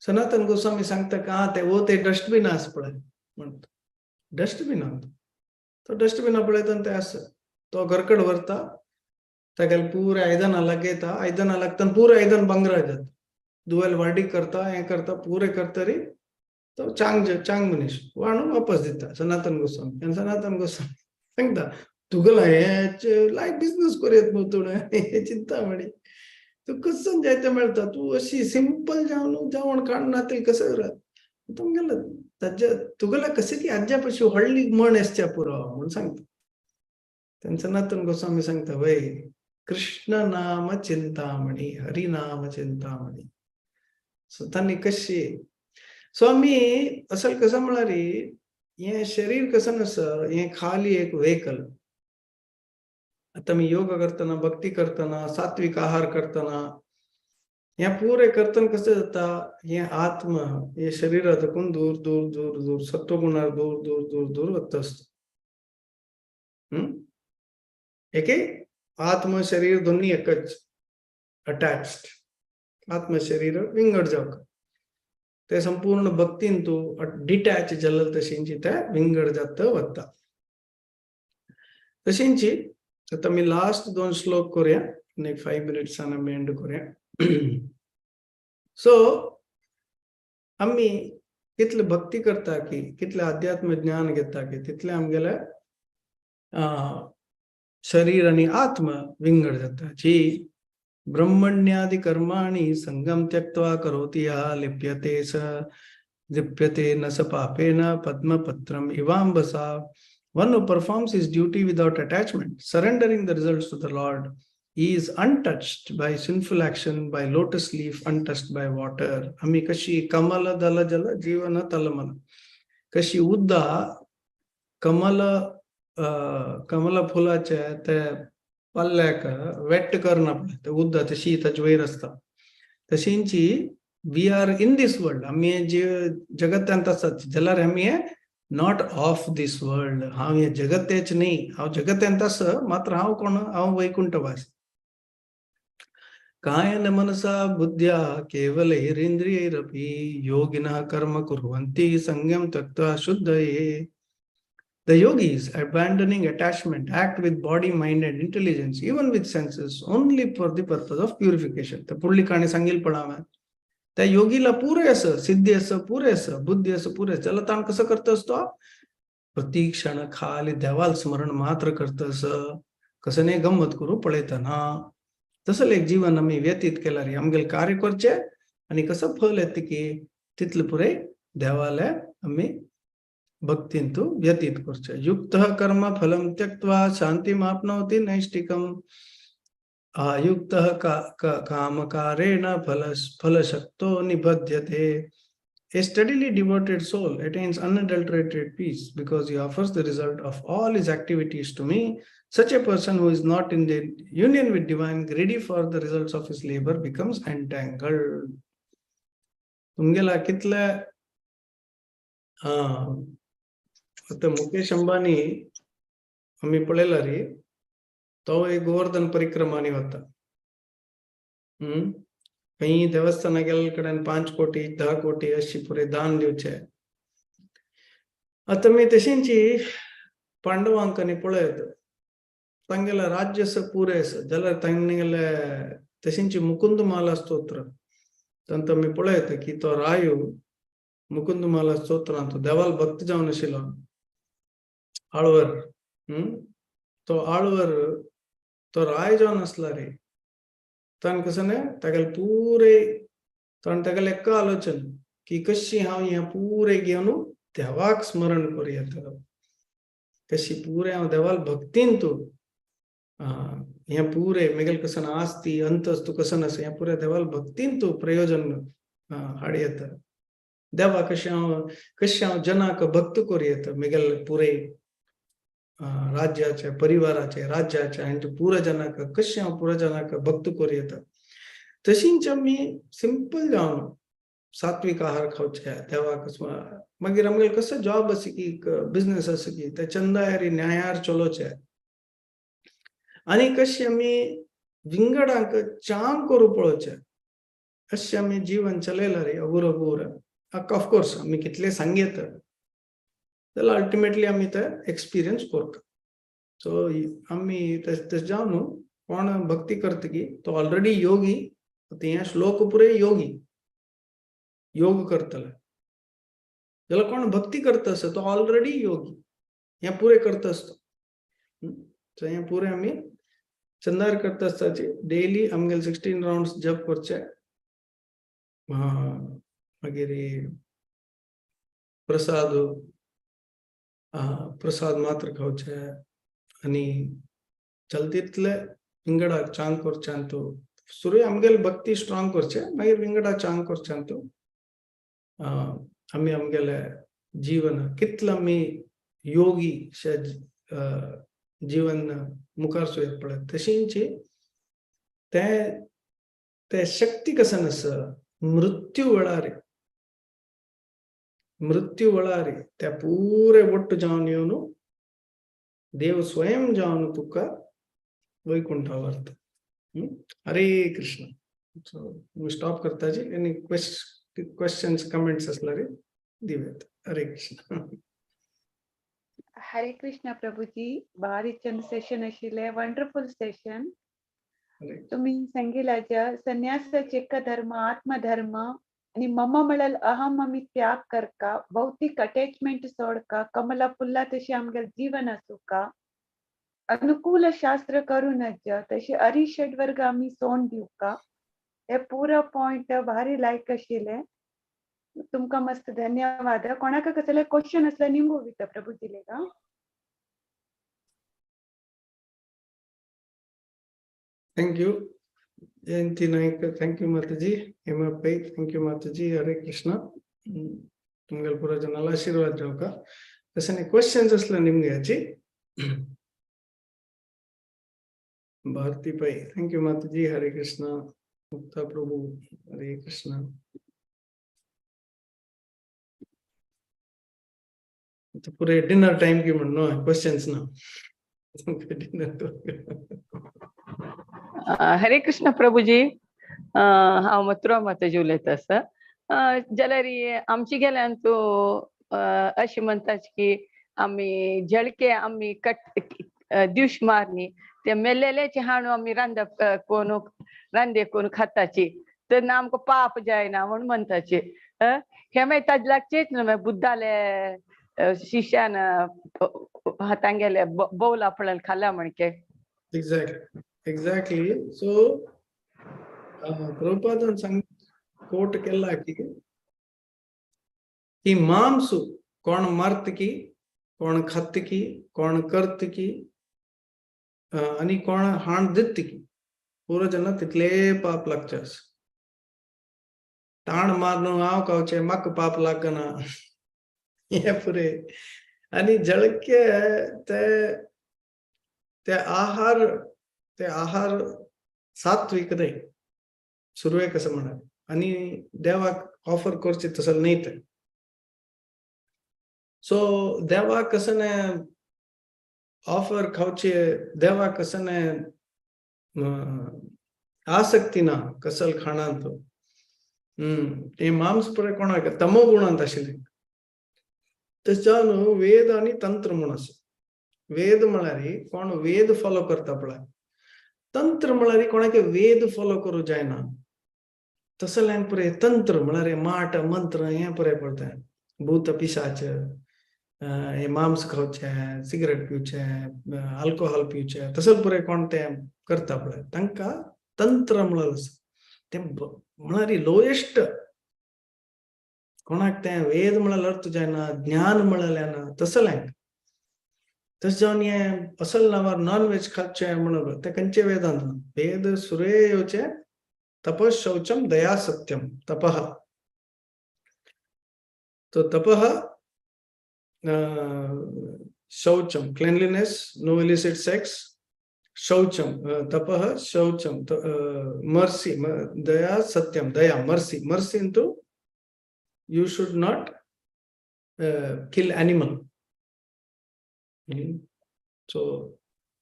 सनातन गोस्वामी सांगता का हा ते वो ते डस्टबीन आसा पळय म्हणटा डस्टबीन तो डस्टबिना पळयता ते आसा तो घरकड व्हरता तागेले पुरे आयदनां लागयता आयदनां लागता पुरे आयदन भांगरा जाता दुवेल वार्डीक करता हें करता पुरे करतरी तो चांग चांग मनीस हाणून वापस दिता सनातन गोस्वामी. आनी सनातन गोस्वामी सांगता तुगेला हें लायक बिजनस करूं न्हू तुवें हें चिंतामणी तूं कसं जायते मेळटा तूं अशी सिंपल जावन जेवण काडना ते कसं तुमगेले ताज्या तुगेला कशें की आज्या पशी व्हडली म्हण आसच्या पुरो म्हूण सांगता. तेन्ना सनातन गोस्वामी सांगता वय कृष्ण नाम चिंतामणी हरि नाम चिंतामणी. सो तांणी कशी सो आमी असल कसं म्हळ्यार हें शरीर कसं आसा हें खाली एक व्हेकल. आतां आमी योग करतना भक्ती करतना सात्विक आहार करतना हें पुरे करतना कसं जाता हें आत्मा हे शरीरा थकून दूर दूर दूर दूर सत्वगुणार दूर दूर दूर दूर वता आसता. एके आत्म शरीर दोन्ही एकच अटॅच्ड आत्म शरीर विंगड जावका ते संपूर्ण भक्तीन तूं डिटॅच जाल्ले तशेंची ते विंगड जाता वता. तशेंची आतां आमी लास्ट 2 श्लोक करूया आनी 5 मिनट्सान आमी एंड करूया. सो आमी कितले भक्ती करता की कितले अध्यात्म ज्ञान घेता की तितले आमगेले शरीर आनी आत्मा विंगड जाता. जी ब्रह्मण्यादि कर्माणि संगम त्यक्त्वा करोति यः लिप्यते स लिप्यते न स पापेन पद्मपत्रम इवाम्बसा. One who performs his duty without attachment, surrendering the results to the Lord, he is untouched by sinful action, by lotus leaf untouched by water. आमी कशी कमल दल जल जीवन तलमल कशी उद्दा कमल कमल फुलाचे ते पल्ल्याक वेट करना पळय, उदक शीत वयर आसता. तशींची we are in this world, आमी जे जगत्यांत आसात जाल्यार आमी not of this world. हांव हे जगत्याच न्ही, हांव जगत्यांत आसा मात्र हांव कोण, हांव वैकुंठवासी. कायन मनसा बुद्ध्या केवलैरिन्द्रियैरपि योगिनः कर्म कुर्वन्ति संयम त्यक्त्वा शुद्धये. The yogis, abandoning attachment, act with body, mind and intelligence, even with senses, only for the purpose of purification. तर पुढली कहाणी सांगील पण हांवें. त्या योगीला पुरे असं सिद्धी असं पुरे असं बुद्धी असं पुरे, त्याला ताण कसं करत असतो, प्रति क्षण खाली देवाल स्मरण मात्र करत असं, कसं नाही गंमत करू पळयतना. तसं एक जीवन आम्ही व्यतीत केला रे, आमगेले कार्य करचे आणि कसं फल येत की तितले पुरे देवाले आम्ही भक्तींतु व्यतीत करचे. युक्त कर्म फलम त्यक्त्वा शांतिमाप्नोति नैष्टिकम आयुक्त कामकारेण फलशक्तो निबध्यते. A steadily devoted soul attains unadulterated peace because he offers the result of all his activities to me. Such a person who is not in the union with divine, greedy for the results of his labor, becomes entangled. तुमगेला कितले आता मुकेश अंबानी आम्ही पळयला रे, तो एक गोवर्धन परिक्रमानी वता. खंय देवस्थाना गेल्ले कडेन 5 कोटी 10 कोटी अशी पुरे दान दिवचे. आतां मी तशींची पांडवांक आनी पळयत तांगेले राज्य पुरे आसा जाल्यार तांगेले तशींची मुकुंदमाला स्तोत्र तांकां आमी पळयत की तो रायू मुकुंदमाला स्तोत्रांत देवाल भक्त जावन आशिल्लो आळवर. तो आळवर तो राय जावन आसला रे, ताण कसं न्ही तागेले पुरे ताण तागेले एका आलोचन की कशी हांव हें पुरे घेवन देवाक स्मरण करूं येता, कशी पुरे हांव देवाल भक्तीन तूं हें पुरे मेगेले कसं आस्ती अंतस्तू कसं आसा हें पुरे देवाल भक्तीन तूं प्रयोजन हाड येता. देवा कशें हांव जनाक भक्त करूं येता मेगेले पुरे राज्याचे परिवाराचे राज्याचे आनी पुरा जनाक कशें हांव पुरा जनाक भक्त करूं येता. तशींच आमी सिंपल जावन सात्विक आहार खावचे देवाक. मागीर आमगेले कसो जॉब आसा की बिजनेस आसा की ते चंदायर न्यायार चलोवचे आनी कशें आमी विंगडांक चांग करूं पळोवचे, अशें आमी जीवन चलयलां रे अगूर अगूर. ऑफकोर्स आमी कितले सांगयत जाल्यार अल्टिमेटली आमी ते एक्सपिरियन्स करता. सो आमी तशें जावन न्हू कोण भक्ती करता की तो ऑलरेडी योगी, ते श्लोक पुरे योगी योग करतले. जाल्यार कोण भक्ती करता आसा तो ऑलरेडी योगी, हें पुरे करता आसता. सो हें पुरे आमी चंदार करता आसताची डेली आमगेले 16 राउंड्स जप करचे, मागीर प्रसाद प्रसाद मात्र खावचे आनी चलतीतले विंगडा चांग करच्यांतू सुरू आमगेले भक्ती स्ट्रॉंग करचे, मागीर विंगडा चांग करच्यांतू आमी आमगेले जीवन कितले आमी योगी जीवन मुखार सुयत पळय तशींची ते ते शक्ती कसं आसा मृत्यू वेळार मृत्यू वेळार त्या पुरे ಒಟ್ಟು जावन येवन देव स्वयं जावन तुका वैकुंठा व्हरता. हरे कृष्ण. सो स्टॉप करता जी. एनी क्वेश्चन्स कमेंट्स असल्यार दिव्यात. हरे कृष्ण. हरे कृष्ण प्रभुजी, भारी चंद सेशन आशिल्लें, वंडरफुल सेशन. तुम्ही सांगिलाच्या संन्यासाचे धर्म आत्मधर्म आणि मम म्हळ्यार अहम आमी त्याग करका, भौतीक अटॅचमेंट सोडका, कमला फुल्ला तशी आमगेले जीवन आसूका, अनुकूल शास्त्र करू नज तशी अरिषड वर्ग आमी सोड दिवका. हे पुरा पॉइंट भारी लायक आशिल्ले. तुमका मस्त धन्यवाद. कोणाक कसले क्वेश्चन असले निंगू विता प्रभुजी लेगा. Thank you Jayanti Naik, thank you Mataji, Hema Pai, thank you Mataji. Hare Krishna. तुमगेले पूरा जनाला आशीर्वाद जावका. तशें क्वेश्चन्स असले निमगे हाची. Bharati Pai, thank you Mataji. Hare Krishna. Mukta Prabhu, Hare Krishna. पुरे डिनर टाइम की म्हणून क्वेश्चन्स ना. डिनर. हरे कृष्ण प्रभूजी. हांव मथुरा माताजी उलयता आसा. जाल्यार आमची गेल्यान तूं अशें म्हणटा की आमी झळके आमी कट दिवश मारनी ते मेल्लेल्याचे हाणू आमी रांदप कोण रांदे कोण खाताची तेन्ना आमकां पाप जायना म्हूण म्हणटाची. हे मागीर ताजे लागचेच न्हू मागीर बुद्धाले शिष्यान हातांगेले बोवला पळोवन खाला म्हणके. Exactly exactly. सो प्रभुपादान सांग कोट केला की की मांसू कोण मारत की कोण खात की कोण करत की आणि कोण हाण दित की पुरो जना तितले पाप लागचे आसा. ताण मारून हांव खावचें म्हाका पाप लागना हे पुरे. आणि जळके ते ते आहार ते आहार सात्विक न्हय सुरवेक असं म्हणाले आणि देवाक ऑफर करचे तसं न्हय ते. सो देवाक कसं न्हय ऑफर खावचे देवाक कसं न्हय आसक्ती ना कसल खाणांत. ते मांस पुरे कोणाक तमो गुणांत आशिल्ले. तशें न्हू वेद आनी तंत्र म्हूण आसा. वेद म्हळ्यार कोण वेद फॉलो करता पळय, तंत्र म्हळ्यार कोणाक वेद फॉलो करूं जायना तसल्यान पुरे तंत्र म्हळ्यार माट मंत्र हें पुरे पडटा. भूत पिशाच हे मांस खावचें, सिगरेट पिवचें, अल्कोहोल पिवचें तसले पुरे कोण तें करता पळय तांकां तंत्र म्हळ्यार आसा. तें म्हळ्यार लोएस्ट कोणाक तें वेद म्हळ्यार अर्थ जायना, ज्ञान म्हळ्यार ना तसलें. तशें जावन हें असल नांवार नॉन वेज खावचें म्हणून तें खंयचे वेदांत ना. वेद सुरे येवचें तपः शौचम दया सत्यम तपः. तो तपः शौचम क्लीनलीनेस, नो इलिसिट सेक्स, शौचम तपः शौचम मर्सी दया सत्यम दया mercy. Mercy into you should not kill animal. So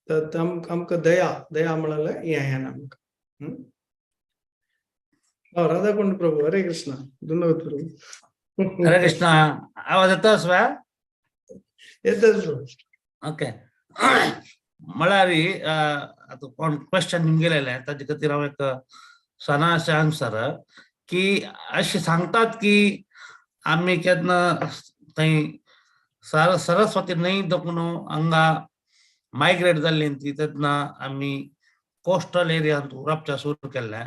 आमकां दया दया म्हळ्यार हें हें आमकां. राधाकुंड प्रभू, हरे कृष्णा. धन्यवाद प्रभू. हरे कृष्णा. आवाज येताच वा? येताच प्रभू. ओके. म्हळ्यार आतां कोण क्वेश्चन निमगेलेलें ताजे खातीर हांव एक सणाचें आन्सर की अशें सांगतात की आमी केन्ना थंय सरस्वती न्हंय दखून हांगा मायग्रेट जाल्ली ती तेन्ना आमी कोस्टल एरियांत राबच्या सुरू केल्लें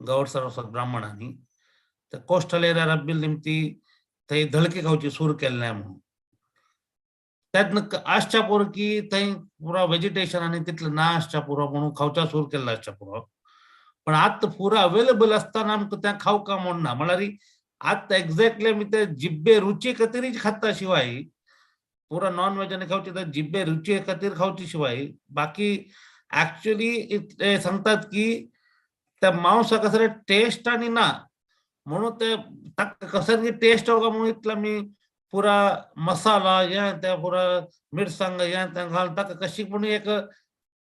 गौड सरस्वत ब्राह्मणांनी. ते कोस्टल एरिया राबिल्ली निमती थंय धळके खावची सुरू केल्लें म्हणून तेन्ना आसच्या पुरो की थंय पुरो वेजिटेशन आनी तितलें ना आसच्या पुरो म्हणून खावच्या सुरू केल्लें आसच्या पुरो. पण आतां पुरो अवेलेबल आसतना आमकां तें खावका म्हूण ना. म्हळ्यार आतां एक्झॅक्टली आमी ते जिब्बे रुची खातीरच खाता शिवाय पुरो नॉन वेज आनी खावची ते जिब्बे रुची खातीर खावची शिवाय बाकी ऍक्च्युली ते सांगतात की त्या मांसा कसले टेस्ट आनी ना म्हणून ते ताका कसली टेस्ट येवका म्हणून इतलो आमी पुरा मसाला हें ते पुरा मिरसांग हें तें घालून ताका कशी पूण एक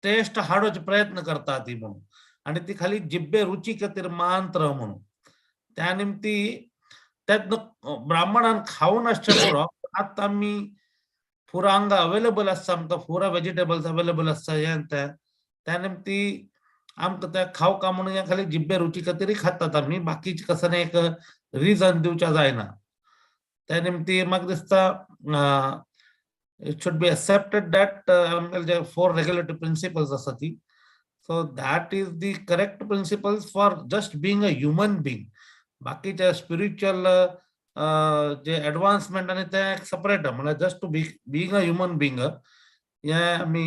टेस्ट हाडोवचो प्रयत्न करता ती म्हणून. आनी ती खाली जिब्बे रुची खातीर मांत्र म्हणून त्या निमती त्यात ब्राह्मणान खावन आसचें पुरो. आतां आमी पुरो हांगा अवेलेबल आसता आमकां पुरा वेजिटेबल्स अवेलेबल आसता हें तें त्या निमती आमकां तें खावका म्हणून हें खाली जिब्बे रुची खातीर खातात आमी बाकीचे कसलें एक रिजन दिवचें जायना. त्या निमती म्हाका दिसता it should be accepted that आमगेले जे 4 रेगुलेटरी प्रिंसिपल्स आसा ती. So that is the correct principles for just being a human being. बाकीचे स्पिरिच्युअल जे एडवान्समेंट आनी ते एक सेपरेट म्हळ्यार just to be being a human being हें आमी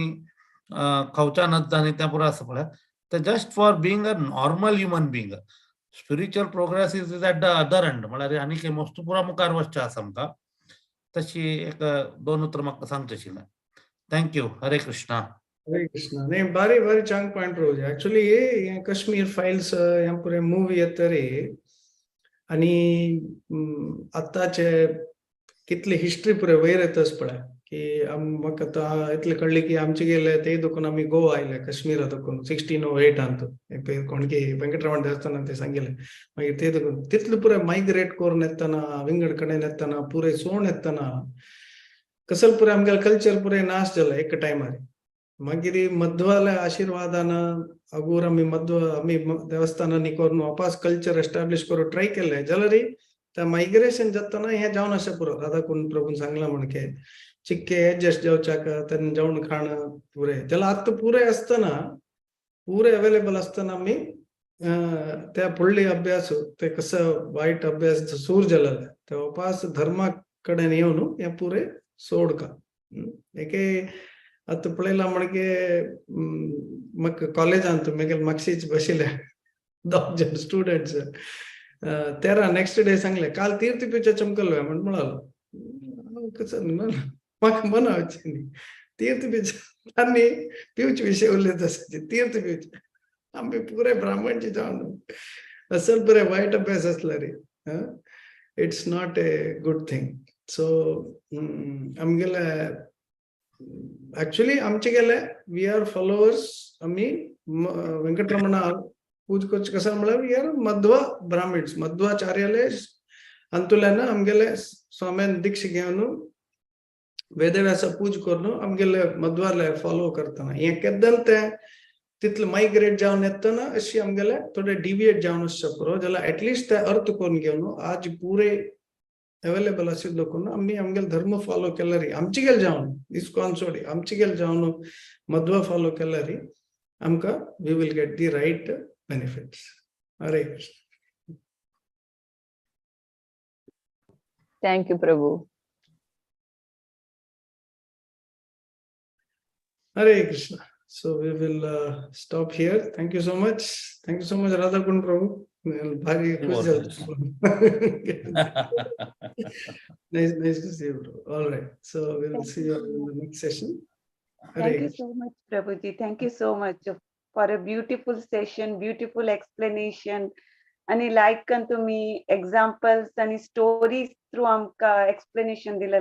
खावच्या नज आनी तें पुरो आसा पळय ते just for being a normal human being. Spiritual progress is at the other end म्हळ्यार आनी एक वस्तू पुरो मुखार वचचें आसा आमकां. तशी एक दोन उतरां म्हाका सांगचें आशिल्लें. Thank you. Hare Krishna. हरे कृष्णा. नाही, बारी बारी चांग पॉइंट प्रभुजी. ऍक्च्युली हे काश्मीर फायल्स हे पुरे मुवी येता रे आणि आताचे कितली हिस्ट्री पुरे वयर येतच पळय की म्हाका आतां इतलें कळ्ळें की आमचे गेले ते दोकून आमी गोवा आयले काश्मीरा दोकून 1608 अंतू कोणकी वेंकटरमण देवस्थानान ते सांगिल्लें. मागीर ते दोकून तितले पुरे मायग्रेट करून येतना विंगड कडेन येतना पुरे सोण येतना कसल पुरे आमगेले कल्चर पुरे नाश जाला एक टायमार. मागीर मध्वाल्या आशिर्वादान अगूर आमी मध्व आमी देवस्थानांनी करून वापस कल्चर एस्टाब्लिश करून ट्राय केलें जाल्यार त्या मायग्रेशन जातना हें जावन आसा पुरो. राधाकुंड प्रभून सांगलां म्हणके चिक्के एडजस्ट जावच्याक तेन्ना जेवण खाण पुरे जाल्यार आतां पुरे आसतना पुरे अवेलेबल आसतना आमी त्या फुडली अभ्यास ते कसो वायट अभ्यास सूर जालेले ते वापस धर्मा कडेन येवन हें पुरे सोडका. एके आतां पळयलां म्हणके म्हाका कॉलेजांत मागीर मागशीच बशिल्ले 10 जण स्टुडंट्स तेरा नेक्स्ट डे सांगले काल तीर्थ पिवच्या चमकलो म्हण म्हणालो कसं म्हाका मनावचें न्ही तीर्थ पिवच्या आनी पिवचे विशय उलयत आसा तीर्थ पिवचे आमी पुरे ब्राह्मणचे जावन असल बरे वायट अभ्यास आसला रे. It's not a good thing. So आमगेले ऍक्च्युली आमचे गेले we are followers आमी वेंकटरमणा पूज करचे कसं म्हळ्यार we are Madhva Brahmins मध्वाचार्याले अंतुल्यान आमगेले स्वाम्यान दीक्षा घेवन वेदव्यासा पूज करून आमगेले मध्वाले फॉलो करतना हें केद्दल ते तितले मायग्रेट जावन येतना अशी आमगेले थोडे डिविएट जावन आसचे पुरो जाल्यार एटलिस्ट ते अर्थ करून घेवन आज पुरे अवेलेबल आशिल्लो करून आमी आमगेले धर्म फॉलो केल्यार आमचे गेले जावन इस्कॉन सोडी आमचे गेले जावन मध्वा फॉलो केल्यार आमकां we will get the right benefits. Hare Krishna. Thank you Prabhu. Hare Krishna. So we will stop here. Thank you so much. Thank you so much, Radha Kund Prabhu. Nice to see you, bro. All right. So we'll see you in the next session. Thank you so much, Prabhuji. Thank you so much for a beautiful session, beautiful explanation. And like तुम्ही examples and stories through आमका explanation दिलेला.